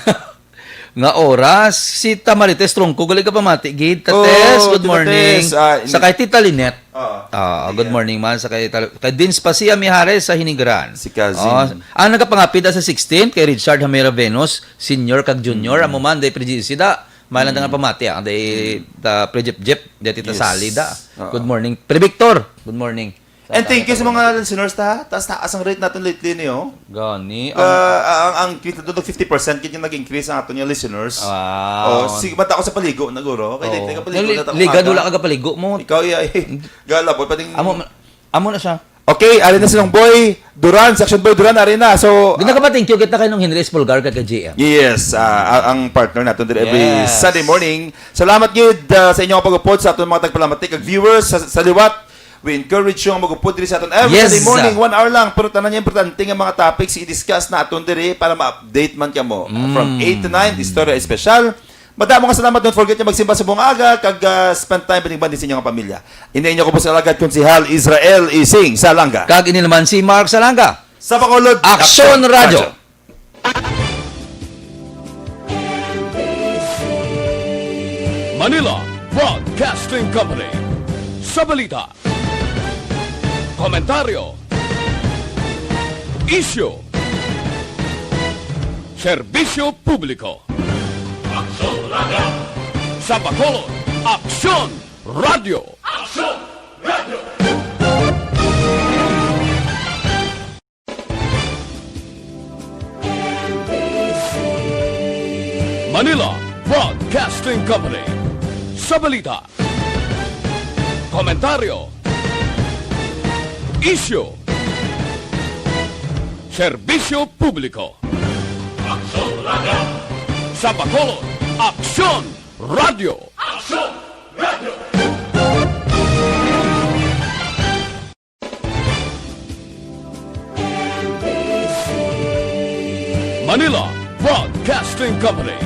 nga oras. Si Tamarites Trongco, gali ka pamati gid. Tates, Oh, good Tita morning. Tess, ah, Sa hindi kay Tita Lynette. Oo. Ah, good Ayan. morning man. Sa kay Tal-, kay Dins Pasia Mijares sa Hinigaran. Si Cousin. Oh, ang nagapangapit sa sixteen, kay Richard Hamera Venus, Senior kag Junior. Mm. Amo man, day Presidency da. May lang nga pamati, ah. Day, ta, Pre Jeff Jeff, day, Tita Yes. Sally, da. Oo. Good morning. Pre Victor, good morning. And thank you sa mga listeners, ta. Taas na, taas ang rate natin lately, niyo. Gani, Ah, ang, ang, ang kita doon, fifty percent kaya yung nag-increase ang aton yung listeners. Wow. Oh, sige, mata ko sa paligo na, guro. Kaya Oo. lately, kapaligo Nali-, na ta-, ligad, aga. Wala ka kapaligo mo. Ikaw, iya, eh. Gala po, pati Amo, amo na siya. Okay, ari na si Nong Boy Duran, Section Boy Duran, ari na. So, Di nagapa-thank you kita kay Nong Henry Espulgar kay, kay G M. Yes, ah, a-, ang partner natin diri every Yes. Sunday morning. Salamat gid, ah, sa inyong pag-upod sa aton mga tagpalamati kag viewers sa, sa liwat. We encourage you nga mag-upod diri sa aton every Yes. Sunday morning, one hour lang. Pero tanan niya importante nga mga topics i-discuss na aton diri para ma-update man kamo. Mm. From eight to nine, Istorya Espesyal. Madamo nga salamat. Don't forget nga magsimba sa buong aga kag, ah, spend time baling-baling sa inyong pamilya. Ini inyo ko po sa alagad, Konsehal Israel Ising Salanga. Kag ini naman si Mark Salanga. Sa Bacolod, Aksyon Aksyon Radio. Radio. Manila Broadcasting Company. Sa balita, komentaryo, isyu, serbisyo publiko. Aksyon Radio. Sa Bacolod, Aksyon Radio. Aksyon Radio. Manila Broadcasting Company. Sa balita, komentaryo, isyu, serbisyo publiko. Aksyon Radio. Sa Bacolod, Aksyon Radio. Aksyon Radio. Manila Broadcasting Company.